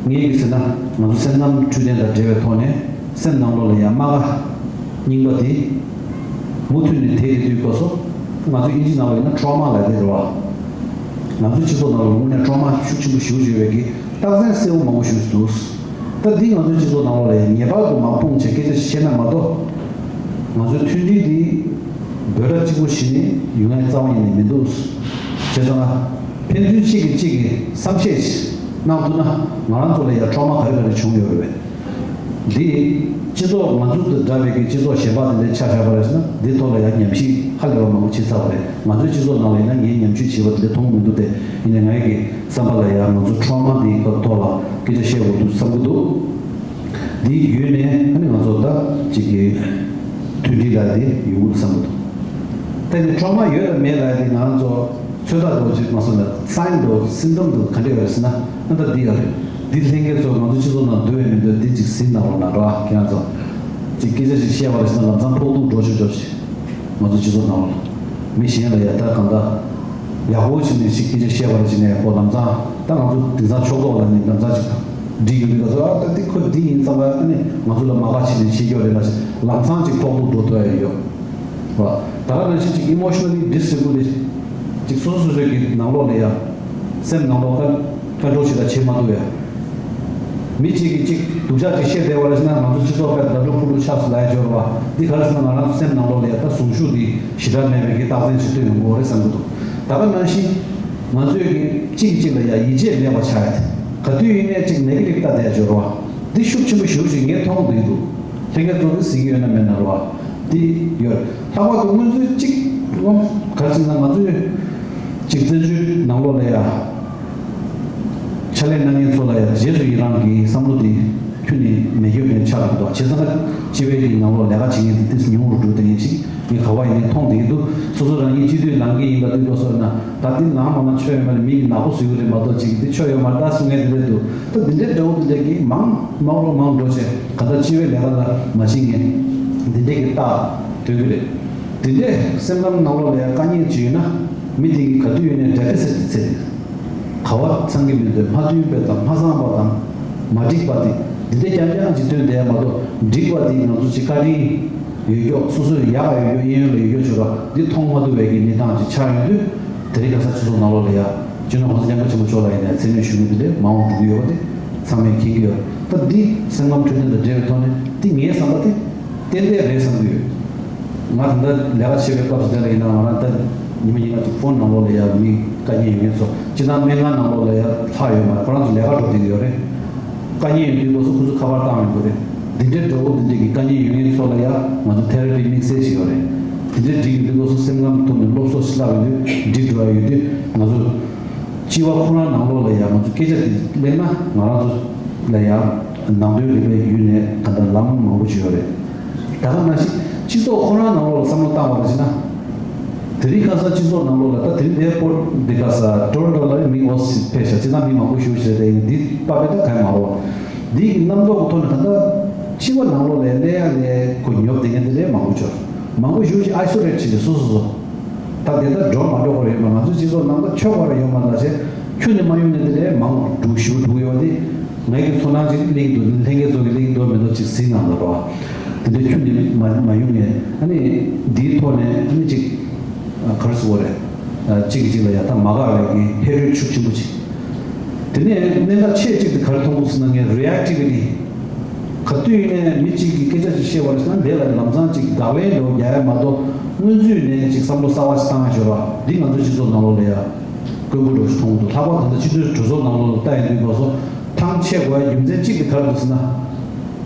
ངས་གི་ཟེར་ན། ང་ཚོ་སེམས་ཁམས་འཕྲོད་བསྟེན་དང་འབྲེལ་བའི་ཐོག་ནས་སེམས་ནང་ལོགས་ལ་ཡ་རྨ་ཁ་རྙིང་པ་དེ་མུ་མཐུད་ནས་དེད་དེ་དུས་སྐབས་སུ། ང་ཚོ་དབྱིན་ཇི་ནང་ལ་ཡིན་ན་ཊོ་མ་ལབ་དེ་རེད་བ། ང་ཚོ་སྤྱི་ཚོགས་ནང་ལ་དངོས་གནས་ཊོ་མ་ཤུགས་ཆེན་པོ་ཞེ་པོ་ཅིག་ཡོད་པའི་གི་རྟགས་མཚན་གསལ་པོ་མང་པོ་ཞིག་འདུག་ད་འདི་ང་ཚོའི་སྤྱི་ཚོགས་ནང་ལོགས་ལ་ཡ་ངེས་པར་དུ་མར་སྤུངས་བྱས་སྐད་ཆ་བཤད་ན་མ་གཏོགས། ང་ཚོའི་མཐུན་སྒྲིལ་འདི་འབོད་སྒྲ་གཅིག་པོ་བཞིན་ནས་ཡོང་ཡ་རྩ་བ་ཉིད་ནས་མི་འདུག་བྱས་ཙང་ན། ཕན་ཚུན་གཅིག་གིས་གཅིག་གི་བསམ་ཤེས་གནང་ཐུབ་ན། ང་རང་ཚོ་ལ་ཡ་ཊོ་མ་ག་རེ་ག་རེ་བྱུང་ཡོད་རེད་པས། འདི་སྤྱི་ཚོགས་ང་ཚོ་དང་འདྲ་བའི་གི་སྤྱི་ཚོགས་གཞན་པ་དེ་འདྲའི་ཆ་བཞག་པ་རེད་ཟེར་ན། འདི་ཐོག་ལ་ཡང་ཉམས་ཞིབ་ཧ་ལས་པ་མང་པོ་བྱེད་ཚར་བ་རེད། ང་ཚོའི་སྤྱི་ཚོགས་ནང་ལ་ཡིན་ན་ངས་ཉམས་ཞིབ་བྱས་པ་དེ་འདྲ་མཐོང་མི་འདུག་སྟེ། ཡིན་ནའི་ངའི་གི་བསམ་པ་ལ་ཡང་ང་ཚོ་ཊོ་མ་འདིའི་སྐབས་ཐོག་ལ་སྐད་ཆ་བཤད་དགོས་འདུག་བསམ་གྱི་འདུག་འདིའི་བརྒྱུད་ནས་ཨ་ནི་ང་ཚོ་ད་ཅིག་གི་མཐུན་སྒྲིལ་ལ་དེ་ཡོང་གི་འདུག་བསམ་གྱི་འདུག་ད་ནི་ཊོ་མ་ཡོད་དང་མེད་ལ་དེ་ང་ཚོ་ཚོད་ལྟ་འདྲ་བོ་ཅིག་མ་སོང་ན། སའིན་འདྲ་བོ་སིམ་ཊམ་འདྲ་བོ་ག་འདྲ་ཡོད་རེད་ཟེར་ན། ཨ་ད་འདི་ཡོད་རེད། འདི་ལྷན་རྒྱས་ཚོ་ང་ཚོ་སྤྱི་ཚོགས་ནང་འདུ་བའི་མི་འདུག་འདི་ཅིག་ཟིན་གནང་རོགས་གནང་ར། ཁྱེད་རང་ཚོ་ཅིག་སྐད་ཆ་ཅིག་བཤད་པ་རེད་ཟེར་ན། ལམ་སང་ཕོག་ཐུག་འགྲོ་ཆོག་ཆོག་ཅིག་ང་ཚོ་སྤྱི་ཚོགས་ནང་ལ་མི་གཞན་ལ་ཡ་ད་གང་ལྟར་ཡག་པོ་བྱས་ནས་ཅིག་སྐད་ཆ་བཤད་པ་རེད་ཟེར་ནས། ཁོ་ལམ་སང་ད་ང་ཚོ་དེང་སང་ཕྱོགས་གཏོགས་ལ་ནི་ལམ་སང་ཅིག་འགྲིག་ཡོད་པའི་སྐབས་སུ། ཨ་ད་འདི་ཁོ་འདི་ཡིན་ཙང་ཨ་ནི་ང་ཚོ་ལ་མ་དགའ་བྱས་ནས་བཤད་རྒྱུ་རེད་ལ། ལམ་སང་ཅིག་ཕོག་ཐུག་འགྲོ་ཐུབ་ཡ་ཡོད། བ། ད་ག་ནང་བཞིན་ཅིག་ཨི་མོ་ཤི་ནལ་ལི་ཌི་སི་རི་གུ་ལེ་ཤན། ཅིག་སོ་སོ་སོ་སོའི་གི་ནང་ལོགས་ལ་ཡ། སེམས་ནང་ལོགས་ཀ་ཀོན་ཊོལ་བྱེད་ད་བྱེད་མ་ཐུབ་ཡ། མི་གཅིག་གིས་ཅིག་སྡུག་ཅག་ཅིག་བཤད་བསྡད་པ་རེད་ཟེར་ན། ང་ཚོ་སྤྱི་ཚོགས་ཀ་ད་ལུ་ཕུ་ལུ་ཆགས་སུ་ལ་ཡ་འབྱོར་བ། འདི་ག་རེ་ཟེར་ན། ང་རང་ཚོ་སེམས་ནང་ལོགས་ལ་ཡ་ད་གཟུངས་གཞུག་འདི་ཞེ་དྲག་མེད་པའི་གི་རྟགས་མཚན་ཞིག་སྟོན་ཡོང་གི་ཡོད་རེད་བསམ་གྱི་འདུག་ད་ག་ནང་བཞིན་ང་ཚོས་གི་གཅིག་གཅིག་ལ་ཡ་ཡིད་ཆེས་མེད་པ་ཆགས་ཡ་དེ། ག་དུས་ཡིན་ནའི་ཅིག་ནེ་གེ་ཊིབ་ལྟ་བསྡད་ཡ་འབྱོར་བ་འདི་ཤུགས་ཆེན་པོ་ཞེ་པོ་ཅིག་ངས་མཐོང་བསྡད་ཀྱི་འདུག་ལྷན་རྒྱས་ཚོ་གིས་གཟིགས་ཀྱི་ཡོད་ན་མེད་ན་རེད་བ། འདི་ཡོད། ལྷག་པར་དུ་སྔོན་ཚུད་ཅིག་སྔོན་ག་རེ་ཟེར་ན། ང་ཚོས་ཅིག་བཙན་བྱོལ་ནང་ལོགས་ལ་ཡ་ཕྱག་ལས་གནང་མཁན་ཚོ་ལ་ཡ་རྗེས་སུ་ཡི་རང་གི་བསམ་བློ་དེ་ཁྱོན་ནས་མེད་རྒྱུ་མེད་ཆགས་འདུག་བྱས་ཙང་ན་སྤྱི་པའི་གི་ནང་ལོགས་ལས་ཀ་བྱེད་མཁན་དེ་ཏོག་ཙམ་ཉུང་རུ་འགྲོ་བསྡད་མཁན་ཞིག་ངས་ག་པར་ཡིན་ནའི་མཐོང་བསྡད་ཀྱི་འདུག་སོ་སོ་རང་ཉིད་སྤྱི་འཐུས་ལངས་མཁན་ཡིན་པ་དུས་སྐབས་སུ་ན། ད་འདི་ལངས་མ་ལངས་ཆོ་ཡོད་མ་རེད། མི་གིས་ནག་པོ་བཟོ་གི་རེད་མ་གཏོགས། ཅིག་འདི་ཆོ་ཡོད་མ་རེད་ད་གསུང་མཁན་དེ་འདྲ་འདུག་ད་འདི་འདྲའི་འདྲ་བོ་འདི་འདྲ་གི་མང་མང་རུ་མང་འགྲོ་བྱས། ག་ད་སྤྱི་པའི་ལས་ཀ་ལ་མ་ཕྱིན་མཁན་འདི་འདྲ་གི་རྟགས་སྟོན་གི་རེད། འདི་འདྲའི་སེམས་ཁམས་ནང་ལོགས་ལ་ཡང་དཀའ་ངལ་ཅིག་ཡོད་ན། མི་དེ་གི་ག་དུས་ཡོད་ནའི་ཌེ་ཕི་སིཊ་ཚད་དེ། ག་བ་ཚང་གི་མི་འདུག་མ་མཐུན་པ་དང་མ་བཟང་པ་དང་མ་འགྲིག་པ་དེ་འདི་འདྲ་རྐྱང་རྐྱང་ཅིག་སྟོན་བསྡད་ཡ་མ་གཏོགས། འགྲིག་པ་དེ་ང་ཚོ་ཅིག་བཀའ་དྲིན་ཡོད་ཀྱོག་སོ་སོའི་ཡག་ཡོད་ཀྱོག་གཡས་གཡོན་ལ་ཡོད་ཀྱོག་ཅིག་ར་འདི་མཐོང་མ་ཐུབ་པའི་གི་གནས་སྟངས་ཅིག་ཆགས་ཡོང་དུས། དེ་རིང་ཁ་སང་སྤྱི་ཚོགས་ནང་ལོགས་ལ་ཡ་སྤྱི་ནོར་༸གོང་ས་༸སྐྱབས་མགོན་ཆེན་པོ་མཆོག་ལ་ཡིན་ནའི་མཚན་སྨད་ཞུ་མི་དེ་འདྲས་མང་བོ་འགྲོ་གི་ཡོད་པ་དེ་ཚང་མས་མཁྱེན་གྱི་ཡོད། ད་འདི་སེམས་ཁམས་འཕྲོད་བསྟེན་དང་འབྲེལ་བའི་ཐོག་ནས་འདི་ངའི་བསམ་པ་དེ་ཏན་ཏན་རེད་བསམ་གྱི་ཡོད། ང་ད་ལྟ་ལས་ཀ་བྱེད་པའི་སྐབས་སུ་དེ་ལ་ཡིན་ན། ང་རང་ད་ཉི་མ་ཉིན་གང་ཅིག་ཕོན་ནང་ལོགས་ལ་ཡ་མི་དཀའ་ངལ་ཡོད་མཁན་ཚོ། སྤྱིར་བཏང་སྨན་ཁང་ནང་ལོགས་ལ་ཡ་ལྷག་ཡོད་མ་རེད། ཁོ་རང་ཚོ་ལས་ཀ་འགྲོ་བསྡད་ཀྱི་ཡོད་རེད། དཀའ་ངལ་ཡོད་དུས་སྐབས་སུ་ཁོ་ཚོ་ཁ་པར་བཏང་ཡོང་གི་རེད། འདི་འདྲའི་འདྲ་བོ་འདི་འདྲའི་གི་དཀའ་ངལ་ཡོད་མཁན་ཚོ་ལ་ཡ་ང་ཚོ་ཐེ་ར་པི་དམིགས་བསལ་ཞིག་ཡོད་རེད། འདི་འདྲའི་འགྲིག་ཡོང་དུས་སྐབས་སུ་སེམས་ཁམས་ཐོག་ནས་སློབ་གསོ་ཞིག་བསླབ་ཡོང་དུས་འགྲིག་འགྲོ་ཡ་ཡོད་དུས། ང་ཚོ་སྤྱི་པ་ཁོ་རང་ནང་ལོགས་ལ་ཡ་ང་ཚོ་སྐད་ཆ་དེ་གླེང་ན། ང་རང་ཚོ་ལ་ཡ་ནང་དོན་རིག་པའི་བརྒྱུད་ནས་ག་འདྲ་ལམ་མང་པོ་ཞིག་ཡོད་རེད། ད་ག་ནང་བཞིན་སྤྱི་ཚོགས་ཁོ་རང་ནང་ལོགས་ལ་བསམ་བློ་བཏང་བ་རེད་ཟེར་ན། དེ་རིང་ཁ་སང་སྤྱི་ཚོགས་ནང་ལོགས་ལ། ད་དེ་རིང་འདིར་སྤོ་འདི་ག་ས་ཊོ་རོན་ཊོ་ལ་མི་འོ་ཙམ་ཕེབས་ཤག་སྤྱིར་བཏང་མི་མང་པོ་ཞེ་པོ་ཞིག་རེད། དེ་ཡིན་འདི་པ་བེ་ད་ག་མ་རོ། འདི་གི་རྣམ་རྟོག་གི་ཐོག་ནས་ད་ལྟ་ ཕྱི་པ་ནང་ལོགས་ལ་སླེབས་ཡ་ལས་ཁོ་ཉོབ་བསྡད་མཁན་དེ་ལས་མང་པོ་ཅིག་ཡོད་རེད། མང་པོ་ཞེ་པོ་ཅིག་ཨའི་སོ་ལེཊ་བྱས་ཏེ་སོ་སོ་སོ། ད་དེ་ལྟར་འགྲོ་མ་འགྲོ་ཁོ་རེད་མ། ང་ཚོའི་སྤྱི་ཚོགས་ནང་ད་ཁྱོད་ཁོ་ར་ཡོད་མ་རེད་ཟེར། ཁྱོན་ནས་མ་ཡོང་མཁན་དེ་ལས་མང་པོ་འདུག་ཞེ་པོ་འདུག་ཡོད་དེ། ངའི་གི་ཚོར་སྣང་ཅིག་གླེང་འདུག་ལྷན་རྒྱས་ཚོ་གི་གླེང་འདུག་མི་འདུག་ཅིག་གཟིགས་གནང་དང་རོགས། དེ་འདྲའི་ཁྱོན་ནས་མ་མ་ཡོང་མཁན། ཨ་ནི་འདིའི་ཐོག་ནས་ཨ་ནི་ཅིག་ག་རེ་ཟེར་དགོས་རེད། གཅིག་གིས་གཅིག་ལ་ཡ་ད་མ་དགའ་བའི་གི་ཧེ་ཊེཌ་ཤུགས་ཆེན་པོ་ཅིག་དེ་ནས་གནད་འགག་ཆེས་གཅིག་དེ་ག་རེ་མཐོང་གི་འདུག་ཟེར་ན། ངས་རི་ཨེག་ཊི་བི་ཊི། ག་དུས་ཡིན་ནའི་མི་གཅིག་གིས་སྐད་ཆ་ཅིག་བཤད་པ་རེད་ཟེར་ན། དེ་ལ་ལམ་སང་ཅིག་བརྡ་ལན་འདྲ་བོ་རྒྱག་ཡ་མ་གཏོགས། སྔོན་ཚུད་ནས་ཅིག་བསམ་བློ་གསར་བ་ཞིག་བཏང་ཡ་ཞོར་བ་འདི་ང་ཚོའི་སྤྱི་ཚོགས་ནང་ལོགས་ལ་ཡ་དཀོན་པོ་འདྲ་བོ་ཞིག་མཐོང་གི་འདུག་ལྷག་པར་ད་ལྟ་སྤྱི་འཐུས་གྲོས་ཚོགས་ནང་ལོགས་ལ་ལྟ་ཡོང་དུས་སྐབས་སུ་ཐང་ཆད་དགོས་ཡ་རྒྱུ་མཚན་གཅིག་དེ་ག་རེ་འདུག་ཟེར་ན།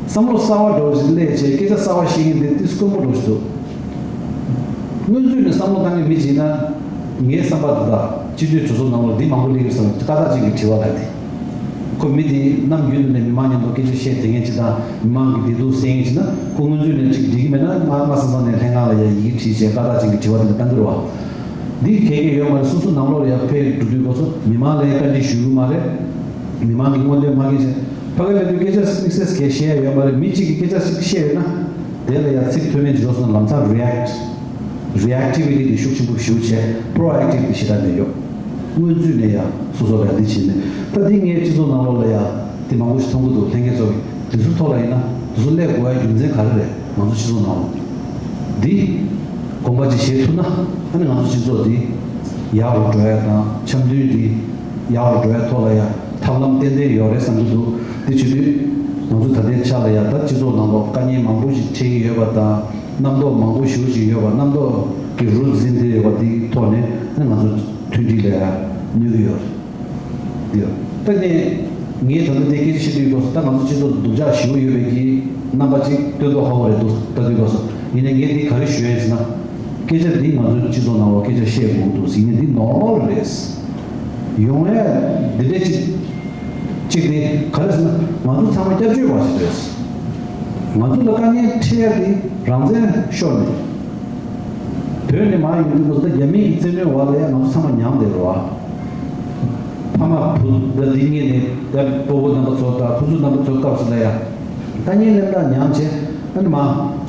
བསམ་བློ་གསར་བ་འདྲ་བོ་ཞིག་སླེབས་བྱས་སྐད་ཆ་གསར་བ་བཤད་མཁན་དེ་ཏིས་དཀོན་པོ་འདྲ་བོ་ཞིག་འདུག་སྔོན་ཚུད་ནས་བསམ་བློ་བཏང་མཁན་མི་གཅིག་ཡིན་ན། ངའི་བསམ་པ་དེ་དང་སྤྱི་འཐུས་གྲོས་ཚོགས་ནང་ལོགས་འདི་མང་པོ་སླེབས་ཡོད་བསམ། བཀའ་རྟགས་ཅན་གྱི་དྲི་བ་ལབ་དེ། ཁོ་མི་དེ་ནམ་རྒྱུན་དུ་ནས་མི་མང་མཉམ་དུ་སྐད་ཆ་བཤད་བསྡད་མཁན་ཅིག་དང་། མི་མང་གི་བདེ་སྡུག་གསན་མཁན་ཅིག་ན། ཁོ་སྔོན་ཚུད་ནས་ཅིག་འགྲིག་གི་མེད་ན། སྔ་སྔ་ས་ས་ནས་ལྷན་ཁང་ལ་ཡ་ཡི་གེ་བྲིས་བྱས་བཀའ་རྟགས་ཅན་གྱི་དྲི་བ་དེ་འདྲ་བཏང་གི་རེད་བ། འདི་གལ་གལ་ཡོད་མ་རེད། སོ་སོ་ནང་ལོགས་ལ་ཡ་ཕེབས་འགྲོ་དུས་སྐབས་སུ་མི་མང་ལ་ཡ་བཀའ་འདྲི་ཞུ་གི་མ་རེད། མི་མང་གི་མངོན་འདོད་མ་རྒྱས་བྱས། ཕ་གི་ལ་དུས་སྐད་ཆ་དམིགས་བསལ་གལ་བཤད་ཡ་ཡོད་མ་རེད། མི་གཅིག་གིས་སྐད་ཆ་ཞིག་བཤད་ཡོད་ན། དེ་ལ་ཡ་ཚིག་ཐོན་མེད་ཅིག་འགྲོ་སོང་ན་ལམ་སང་རི་ཨེག་ཊི། རི་ཨེག་ཊི་བི་ཊི་དེ་ཤུགས་ཆེན་པོ་ཞེ་པོ་བྱས། པོ་རོ་ཨེག་ཊིབ་དེ་ཞེ་དྲག་མེད་ཡོད། སྔོན་ཚུད་ནས་ཡ་སོ་སོ་ལ་འདི་བྱས་ནས། ད་འདི་ངའི་སྤྱི་ཚོགས་ནང་ལོགས་ལ་ཡ་དེ་མང་པོ་ཞིག་མཐོང་གི་འདུག་ལྷན་རྒྱས་ཚོ་གིས་དེ་ཚོའི་ཐོག་ལ་ཡིན་ན་དེ་ཚོ་སླེབས་དགོས་ཡ་རྒྱུ་མཚན་ག་རེ་རེད། ང་ཚོ་སྤྱི་ཚོགས་ནང་ལོགས་འདི་དགོངས་པ་ཅིག་བཞེས་ཐུབ་ན། ཨ་ནི་ང་ཚོ་སྤྱི་ཚོགས་འདི་ཡག་རུ་འགྲོ་ཡ་དང་། འཆམ་མཐུན་འདི་ཡག་རུ་འགྲོ་ཡ་ཐོག་ལ་ཡ་ཐབས་ལམ་ཏན་ཏན་ཡོད་རེད་བསམ་གྱི་འདུག་དེ་བྱེད་དུས་ང་ཚོ་ད་ལྟའི་ཆ་ལ་ཡ་ད་སྤྱི་ཚོགས་ནང་ལོགས་དཀའ་ངལ་མང་པོ་ཞིག་འཕྲད་ཀྱི་ཡོད་པ་དང་། རྣམ་རྟོག་མང་པོ་ཞེ་པོ་ཅིག་ཡོད་པ། རྣམ་རྟོག་གི་རུ་འཛིན་བསྡད་ཡོད་པ་འདིའི་ཐོག་ནས་ང་ཚོ་མཐུན་སྒྲིལ་ལ་ཡ་གནོད་ཀྱི་ཡོད་རེད། འདི་ད་ནས་ངས་ད་ལྟ་འདི་སྐད་ཆ་བཤད་དུས་སྐབས་སུ། ད་ང་ཚོ་སྤྱི་ཚོགས་སྡུག་ཅག་ཞེ་པོ་ཡོད་པའི་གི་རྣམ་པ་ཅིག་སྟོན་མདོག་ཁ་པོ་རེད་འདུག་ལྟ་དུས་སྐབས་སུ། ཡིན་ནའི་ངས་འདི་ག་རེ་ཞུ་ཡ་ཡིན་ཟེར་ན། སྐད་ཆ་འདི་ང་ཚོའི་སྤྱི་ཚོགས་ནང་ལ་སྐད་ཆ་བཤད་དགོས་འདུག་ཟེར། ཡིན་ནའི་འདི་ནོར་མལ་རེད། ཡོང་ཡ་འདི་འདྲ་ཅིག་ཅིག་དེ་ག་རེ་ཟེར་ན། ང་ཚོ་ཚང་མ་སྐྱབས་བཅོལ་བ་ཞིག་རེད། ང་ཚོ་ལ་དཀའ་ངལ་འཕྲད་ཡ་དེ་རང་བཙན་ཤོར་ནས། བོད་ནས་མར་ཡོང་དུས་སྐབས་སུ་ད་རྒྱ་མི་གི་བཙན་གནོན་འོག་ལ་ཡ་ང་ཚོ་ཚང་མ་མྱངས་བསྡད་རེད་བ། ཕ་མ་བུ་ད་འདི་སྔས་ནས་ད་སྤོ་བོ་རྣམ་པ་ཚོ་དང་ཕུ་ཚུ་རྣམ་པ་ཚོའི་སྐབས་སུ་ལ་ཡ་དཀའ་ངལ་སྣ་མང་མྱངས་བྱས། ཨ་ནི་མ་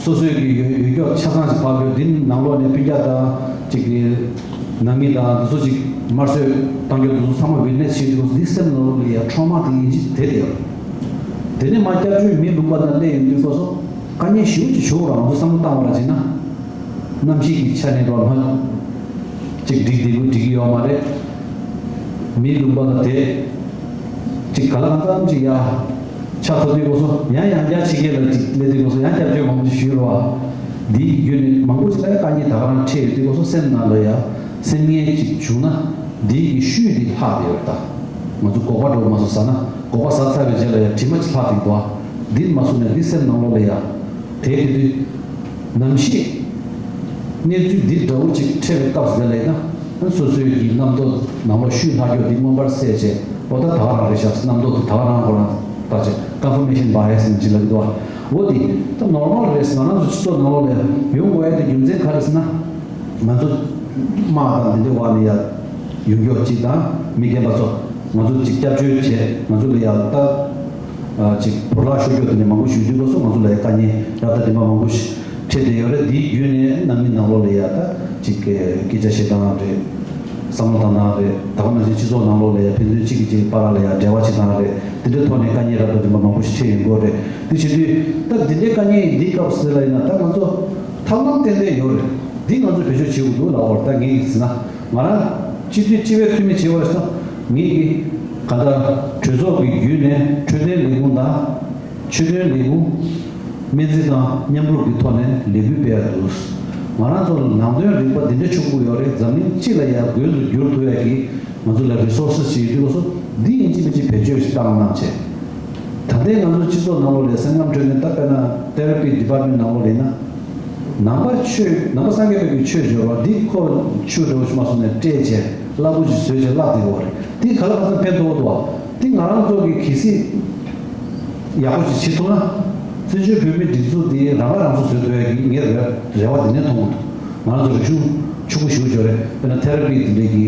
སོ་སོའི་གི་ཡོད་ཡོད་སྐྱོ་ཆ་ཚང་ཞིག་ཕབ་ཡོད། འདི་ནང་ལོགས་ནས་སྤུན་ཀྱག་དང་ཅིག་གི་ནང་མི་དང་འདི་ཚོ་ཅིག་དམར་གསོད་བཏང་རྒྱུ་འདི་ཚོ་ཚང་མ་ཝིཊ་ནེ་སི་བྱེད་དུས་སྐབས་སུ་འདི་སེམས་ནང་ལོགས་ལ་ཡ་ཊོ་རོ་མ་དེ་ཡིན་གཅིག་དེ་དེ་ཡོད། དེ་ནས་མ་སྐྱབས་བཅོལ་མི་ལུང་པ་དང་སླེབས་ཡོང་དུས་སྐབས་སུ་དཀའ་ངལ་ཞེ་པོ་ཅིག་བྱུང་ར། ང་ཚོ་བསམ་བློ་བཏང་བ་ལ་བྱས་ན། གནམ་གཤིས་ཀྱི་ཆ་ནས་འགྲོ་ལ་མ་ཅིག་འགྲིག་བདེ་པོ་འགྲིག་གི་ཡོད་མ་རེད། མི་ལུང་པ་ལ་དེ་ཅིག་ག་ལ་གང་འཚམ་ཅིག་ཡ་ཆ་ཚོ་དུས་སྐབས་སུ་ཡང་ཡང་བསྐྱར་ཕྱི་རྒྱལ་ལ་ཅིག་སླེབས་དུས་སྐབས་སུ་ཡང་སྐྱབས་བཅོལ་མང་པོ་ཅིག་ཞུས་རེད་བ། འདིའི་བརྒྱུད་ནས་མང་པོ་ཅིག་ལ་དཀའ་ངལ་ད་ག་རང་འཕྲད་ཡོད་དུས་སྐབས་སུ་སེམས་ནང་ལ་ཡ་སེམས་ངལ་ཅིག་བྱུང་ན། འདིའི་གི་ཤུལ་འདི་ལྷག་བསྡད་ཡོད་རེད་ད། ང་ཚོ་སྒོག་པ་འདྲ་བོ་མ་སོ་ཟ་ན། སྒོག་པ་ཟ་ཚར་བའི་རྗེས་ལ་ཡ་དྲི་མ་ཅིག་ལྷག་བསྡད་འདུག་བ། འདི་མ་སོ་ནས་འདི་སེམས་ནང་ལོགས་ལ་ཡ་དེ་དེ་དུས། ནམ་ཞིག་གནས་ཚུལ་འདི་འདྲ་བོ་ཅིག་འཕྲད་པའི་སྐབས་སུ་དེ་ལ་ཡིན་ན། སོ་སོའི་གི་རྣམ་རྟོག་ནང་ལོགས་ཤུལ་ལྷག་རྒྱུ་འདི་མངོན་པར་གསལ་བྱས། འོ་ད་ད་ག་རང་རེད་ཤག་རྣམ་རྟོག་དེ་ད་ག་རང་ཁོ་རང་ལྟ་བྱས། ཀོན་ཕར་མེ་ཤན་བྷ་ཡ་སི་ཟེར་ཅིག་ལབ་ཀྱི་འདུག་བ། འོ་དེ་ད་ནོར་མལ་རེད་ཟེར། ང་རང་ཚོ་སྤྱི་ཚོགས་ནང་ལོགས་ལ་ཡོང་དགོས་ཡ་དེ་རྒྱུ་མཚན་ག་རེ་ཟེར་ན། ང་ཚོ་དམག་དང་འདི་འདྲའི་འོག་ནས་ཡ་ཡོང་རྒྱུ་གཅིག་དང་། མི་རྒན་པ་ཚོ་ང་ཚོ་ཅིག་སྐྱབས་བཅོལ་བྱས། ང་ཚོ་ལ་ཡ་ད། ཨ་ཅིག་བོར་བརླག་ཤོར་རྒྱུ་དེ་འདྲ་མང་པོ་ཞིག་ཡོད་དུས་སྐབས་སུ་ང་ཚོ་ལ་ཡ་དཀའ་ངལ་རབ་དང་རིམ་པ་མང་པོ་ཞིག་འཕྲད་བསྡད་ཡོད་རེད། འདིའི་བརྒྱུད་ནས་ནང་མི་ནང་ལོགས་ལ་ཡ་ད་ཅིག་སྐད་ཆ་བཤད་སྟངས་རེད། བསམ་བློ་བཏང་སྟངས་རེད། ད་ག་ནང་བཞིན་སྤྱི་ཚོགས་ནང་ལོགས་ལ་ཡ་ཕན་ཚུན་གཅིག་གིས་གཅིག་བར་ལ་ཡ་འབྲེལ་བ་བྱེད་སྟངས་རེད། དེ་འདྲའི་ཐོག་ནས་དཀའ་ངལ་རབ་དང་རིམ་པ་མང་པོ་ཞིག་འཕྲད་ཡོང་གི་ཡོད་རེད། དེ་བྱེད་དུས་ད་འདི་འདྲའི་དཀའ་ངལ་འདིའི་སྐབས་སུ་ལ་ཡིན་ན། ད་ང་ཚོ་ཐབས་ལམ་ཏན་ཏན་ཡོད་རེད། འདི་ང་ཚོ་བེད་སྤྱོད་བྱེད་དགོས་འདུག་ལབ་པ་རེད། ད་ངས་ཟེར་ན། ང་རང་སྤྱི་འཐུས་སྤྱི་པའི་འཐུས་མི་བྱེད་པར་སོང་། ངེད་ཀྱིས་གང་ལྟར་གྲོས་ཚོགས་ཀྱི་བརྒྱུད་ནས་འཕྲོད་བསྟེན་ལས་ཁུངས་དང་། ཆོས་དོན་ལས་ཁུངས། སྨན་རྩིས་དང་མཉམ་རུབ་ཀྱི་ཐོག་ནས་ལས་འགུལ་སྤེལ་ཡ་འདུག་ང་རང་ཚོ་ལ་ནང་དོན་རིག་པ་འདི་འདྲ་ཕྱུག་པོ་ཡོད་རེད། འཛམ་གླིང་སྤྱི་ལ་ཡ་མགོན་དུ་བསྒྱུར་ཐུབ་ཡ་གི་ང་ཚོ་ལ་རི་སོར་སི་ཅིག་ཡོད་དུས་སྐབས་སུ། འདི་ཡིན་གཅིག་མིན་གཅིག་བེད་སྤྱོད་ཞིག་བཏང་གནང་བྱས། ད་ལྟའི་ང་ཚོ་སྤྱི་ཚོགས་ནང་ལོགས་ལ་སེམས་ཁམས་འཕྲོད་བསྟེན། ད་དཔེར་ན་ཐེ་ར་པི་ཌི་པཱར་མེན་ཊི་ནང་ལོགས་ལ་ཡིན་ན། ནང་པ་ཆོས། ནང་པ་སངས་རྒྱས་པའི་གི་ཆོས་སྦྱོར་བ་འདི་ཁོ་ཆུ་འདྲ་བོ་ཞིག་མ་སོང་ནས་སྤྲད་བྱས་སླ་པོ་ཞིག་བཟོས་བྱས་བརླག་བསྡད་ཡོད་རེད། འདི་ག་ལ་ག་ཚོད་ཕན་ཐོགས་འདུག་བ། འདི་ང་རང་ཚོ་གི་གལ་སྲིད་ཡག་པོ་ཞིག་བྱེད་ཐུབ་ན། བཙན་བྱོལ་བོད་མིའི་སྒྲིག་འཛུགས་འདི་རང་ཁ་རང་གསོ་བཟོ་ཐུབ་ཡ་གི་ངས་རེ་རེ་བ་འདི་ནས་མཐོང་གི་འདུག་ང་རང་ཚོ་རིག་གཞུང་ཕྱུག་པོ་ཞེ་པོ་ཅིག་ཡོད་རེད། དཔེར་ན་ཐེ་ར་པི་འདི་འདྲའི་གི་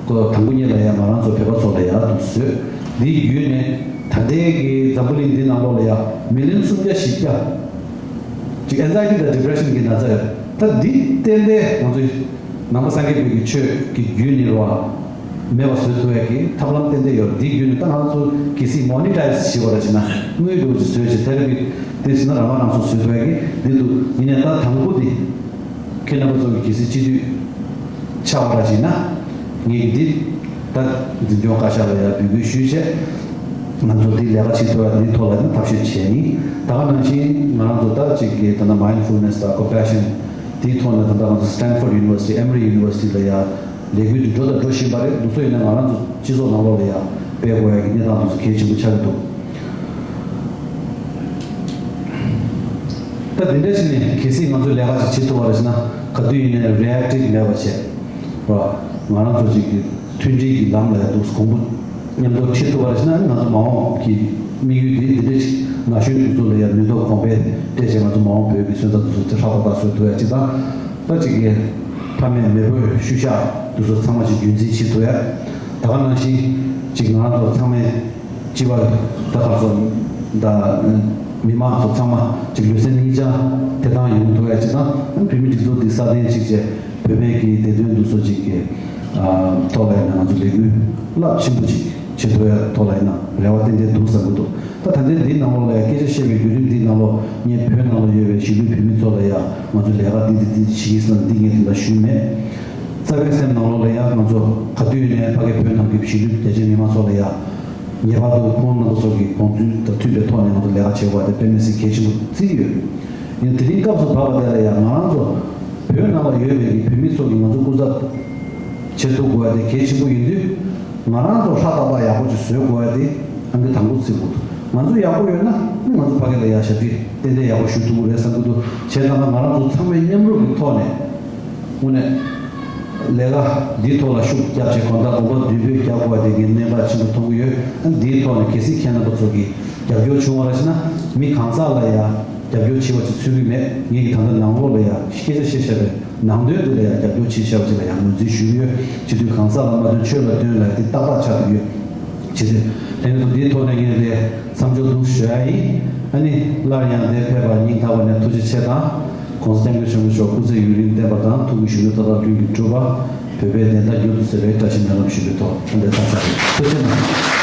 ཁོ་དང་པོ་ཉིད་ལ་ཡ་ང་རང་ཚོ་བོད་པ་ཚོ་ལ་ཡ་འདུག་བཟོས། འདིའི་བརྒྱུད་ནས་ ད་ལྟའི་གི་འཛམ་བུ་གླིང་འདི་ནང་ལོགས་ལ་ཡ་མི་ལིན་སུམ་བརྒྱ་བཞི་བརྒྱ་ཅིག་ཨེན་ཛའི་ཊི་དང་ཌི་པི་རེ་ཤན་གྱི་ན་ཚ་ཡོད། ད་འདི་ཏན་ཏན་ང་ཚོའི་ནང་པ་སངས་རྒྱས་པའི་གི་ཆོས་ཀྱི་བརྒྱུད་ནས་རོ་མེད་པ་བཟོ་ཐུབ་ཡ་གི་ཐབས་ལམ་ཏན་ཏན་ཡོད། འདི་བརྒྱུད་ནས་ད་ང་ཚོ་གལ་སྲིད་མོ་ནི་ཊའི་ཛི་བྱེད་པ་ར་བྱེད་ན་དངུལ་འགྲོ་ཅིག་བཟོས་བྱས་ཐེ་ར་པི་དེ་བྱེད་ན་རང་ཁ་རང་གསོ་བཟོ་ཐུབ་ཡ་གི་འདི་འདུག་ཡིན་ནའི་ད་དང་པོ་འདི་ཁྱེད་རྣམ་པ་ཚོ་གི་གལ་སྲིད་སྤྱི་འཐུས་ཆགས་པ་ར་བྱེད་ན་ངས་འདི་ད་འཛིན་སྐྱོང་བཀའ་ཤག་ལ་ཡ་འབོད་སྐུལ་ཞུས་བྱས་ང་ཚོ་འདི་ལས་ཀ་བྱེད་ཐུབ་ཡ་འདི་ཐོག་ལ་ནི་ཐབས་ཤེས་བྱས་ཡིན། ད་ག་ནང་བཞིན་ང་རང་ཚོ་ད་ཅིག་གི་ད་ལྟ་མའིན་ཌི་ཕུལ་ནེ་སི་དང་ཀོམ་པེ་ཤན་དེའི་ཐོག་ནས་ད་ལྟ་ང་ཚོ་སི་ཊན་ཕོར་ཌི་ཡུ་ནི་ཝར་སི་ཊི་ཨེ་མོ་རི་ཡུ་ནི་ཝར་སི་ཊི་ལ་ཡ་ལས་འགུལ་དེ་འགྲོ་དང་འགྲོ་བཞིན་པ་རེད། འདུག་སེ་ཡིན་ན་ང་རང་ཚོ་སྤྱི་ཚོགས་ནང་ལོགས་ལ་ཡ་སྤེལ་དགོས་ཡ་གི་གནས་སྟངས་དེ་ཚོ་གལ་ཆེན་པོ་ཆགས་ཀྱི་འདུག་ད་དེ་འདྲ་ཞིག་ནས་གལ་སྲིད་ང་ཚོས་ལས་ཀ་ཞིག་བྱེད་ཐུབ་པ་རེད་ཟེར་ན་ག་དུས་ཡིན་ནའི་རི་ཨེག་ཊིབ་མེད་པ་བྱས་ར་ང་རང་ཚོ་ཅིག་གི་མཐུན་སྒྲིལ་གྱི་ལམ་ལ་ཡ་འདུག་གོང་བུ་མཉམ་དུ་ཁྲིད་ཐུབ་པ་རེད་ཟེར་ན་ང་ཚོ་མ་འོངས་ཀྱི་དམིགས་ཡུལ་དེ་འདི་འདྲ་ཞིག་ན་གཞོན་དེ་ཚོ་ལ་ཡ་ནུས་སྟོབས་གོང་འཕེལ་སྤྲད་བྱས་ང་ཚོ་མ་འོངས་བོད་ཀྱི་སོན་རྩ་དེ་ཚོ་དེ་ཧྲག་ཏག་ཏག་བཟོ་ཐུབ་ཡ་གཅིག་དང་། ད་ཅིག་གི་ཕ་མེས་མེས་པོས་ཤུལ་བཞག་དེ་ཚོ་ཚང་མ་ཅིག་རྒྱུན་འཛིན་བྱེད་ཐུབ་ཡ། ད་ག་ནང་བཞིན་ཅིག་ང་རང་ཚོ་ཚང་མས་སྤྱི་པ་ད་ག་ཚོ་ད་མི་མང་ཚོ་ཚང་མ་ཅིག་ལུས་སེམས་གཉིས་ཆ་དེ་དང་ཡོང་ཐུབ་ཡ་ཅིག་དང་བོད་མི་སྒྲིག་འཛུགས་འདི་སྲ་བརྟན་ཅིག་བྱས་བོད་པའི་གི་བདེ་དོན་འདུ་ཚོགས་ཅིག་གི་ཐོག་ལ་ཡིན་ན་ང་ཚོ་ལས་འགུལ་རླབས་ཆེན་པོ་ཅིག་བྱེད་ཐུབ་ཡ་ཐོག་ལ་ཡིན་ན་རེ་བ་ཏན་ཏན་འདུག་བསམ་གྱི་འདུག་ད་ད་ལྟའི་འདིའི་ནང་ལོགས་ལ་ཡ་སྐད་ཆ་བཤད་པའི་བརྒྱུད་རིམ་འདིའི་ནང་ལོགས་ངས་བོད་ནང་ལ་ཡོད་པའི་གཞིས་ལུས་བོད་མི་ཚོ་ལ་ཡ་ང་ཚོ་ལས་ཀ་འདི་འདི་འདི་འདི་བྱེད་ཀྱི་ཟེར་ན་འདི་ངས་དེ་འདྲ་ཞུས་མེད། རྩ་བའི་སེམས་ནང་ལོགས་ལ་ཡ་ང་ཚོ་ག་དུས་ནས་ཕ་གི་བོད་ནང་གི་གཞིས་ལུས་རྒྱ་ཆེ་མི་མང་ཚོ་ལ་ཡ་ངེས་པར་དུ་ཁོང་རྣམ་པ་ཚོ་གི་དགོངས་ཚུལ་དང་མཐུན་པའི་ཐོག་ནས་ང་ཚོ་ལས་ཀ་བྱེད་དགོས་པ་དེ་དཔེ་མི་སྲིད་གལ་ཆེན་པོ་བརྩི་གི་ཡོད། ཡིན་དེ་རིང་སྐབས་སུ་བབས་པ་དེ་ལ་ཡང་ང་རང་ཚོ་བོད་ནང་ལ་ཡོད་པའི་གི་བོད་མི་ཚོ་གི་ང་ཚོ་སྐུ་ཚབ་བྱེད་ཐུབ་དགོས་པ་དེ་གལ་ཆེན་པོ་ཡིན་དུས་ང་རང་ཚོ་ཧྲ་ཏག་ཏག་ཡག་པོ་ཅིག་བཟོས་དགོས་པ་དེ་ཨང་ཀི་དང་པོ་བརྩི་དགོས་འདུག་ང་ཚོ་ཡག་པོ་ཡོད་ན་ང་ཚོ་ཕ་གི་ལ་ཡ་ཞབས་ཕྱི་ཏན་ཏན་ཡག་པོ་ཞུ་ཐུབ་ཀྱི་རེད་བསམ་གྱི་འདུག་བྱས་ཙང་ང་རང་ཚོ་ཚང་མས་མཉམ་རུབ་ཀྱི་ཐོག་ནས་དངོས་གནས་ལས་ཀ་འདིའི་ཐོག་ལ་ཤུགས་རྒྱབ་བྱས་དགོང་དག་དགོང་པ་མདུན་སྤོས་རྒྱག་དགོས་པ་དེ་ངས་གནད་འགག་ཆེན་པོ་མཐོང་གི་ཡོད། ཨ་འདིའི་ཐོག་ནས་གལ་སྲིད་ཁྱེད་རྣམ་པ་ཚོ་གིས་རྒྱབ་སྐྱོར་བྱུང་བ་རེད་ཟེར་ན་མི་གང་ཟག་ལ་ཡ་རྒྱབ་སྐྱོར་བྱེད་པ་ཅིག་ཚུད་ཀྱི་མེད། ངེད་ཀྱིས་ད་ལྟ་ནང་ལོགས་ལ་ཡ་སྐད་ཆ་བཤད་བཤད་པའི་ནང་དོན་དེ་ལ་ཡ་རྒྱབ་སྐྱོར་བྱེད་བྱ་བ་ཅིག་ལ་ཡ་ངོས་འཛིན་ཞུ་གི་ཡོད། བྱེད་དུས་གང་ཟག་ལ་མ་འདོན་ཆོས་ལ་འདོན་ལ་ཡ་དེ་ཏག་ཏག་ཆགས་ཀྱི་ཡོད། བྱེད་དུས་ལྷན་རྒྱས་ཚོ་འདིའི་ཐོག་ནས་ངས་རེད་མཚམས་འཇོག་འདུག་ཞུ་ཡ་ཡིན། ཨ་ནི་སླར་ཡང་འདིར་ཕེབས་པར་སྙིང་ཐག་པ་ནས་ཐུགས་རྗེ་ཆེ་དང་། ༸གོང་ས་༸སྐྱབས་མགོན་ཆེན་པོ་མཆོག་སྐུ་ཚེ་ཡུན་རིང་བརྟན་པ་དང་ཐུགས་ཀྱི་བཞེད་དགོངས་མཐའ་དག་ལྷུན་གྱིས་གྲུབ་པ། བོད་པའི་བདེན་མཐའ་མྱུར་དུ་གསལ་བའི་བཀྲ་ཤིས་སྨོན་ལམ་ཞུ་བའི་ཐོག་ད་ལྟའི་ཐག་བཅད་པ་ཡིན། ཐུགས་རྗེ་གནང་།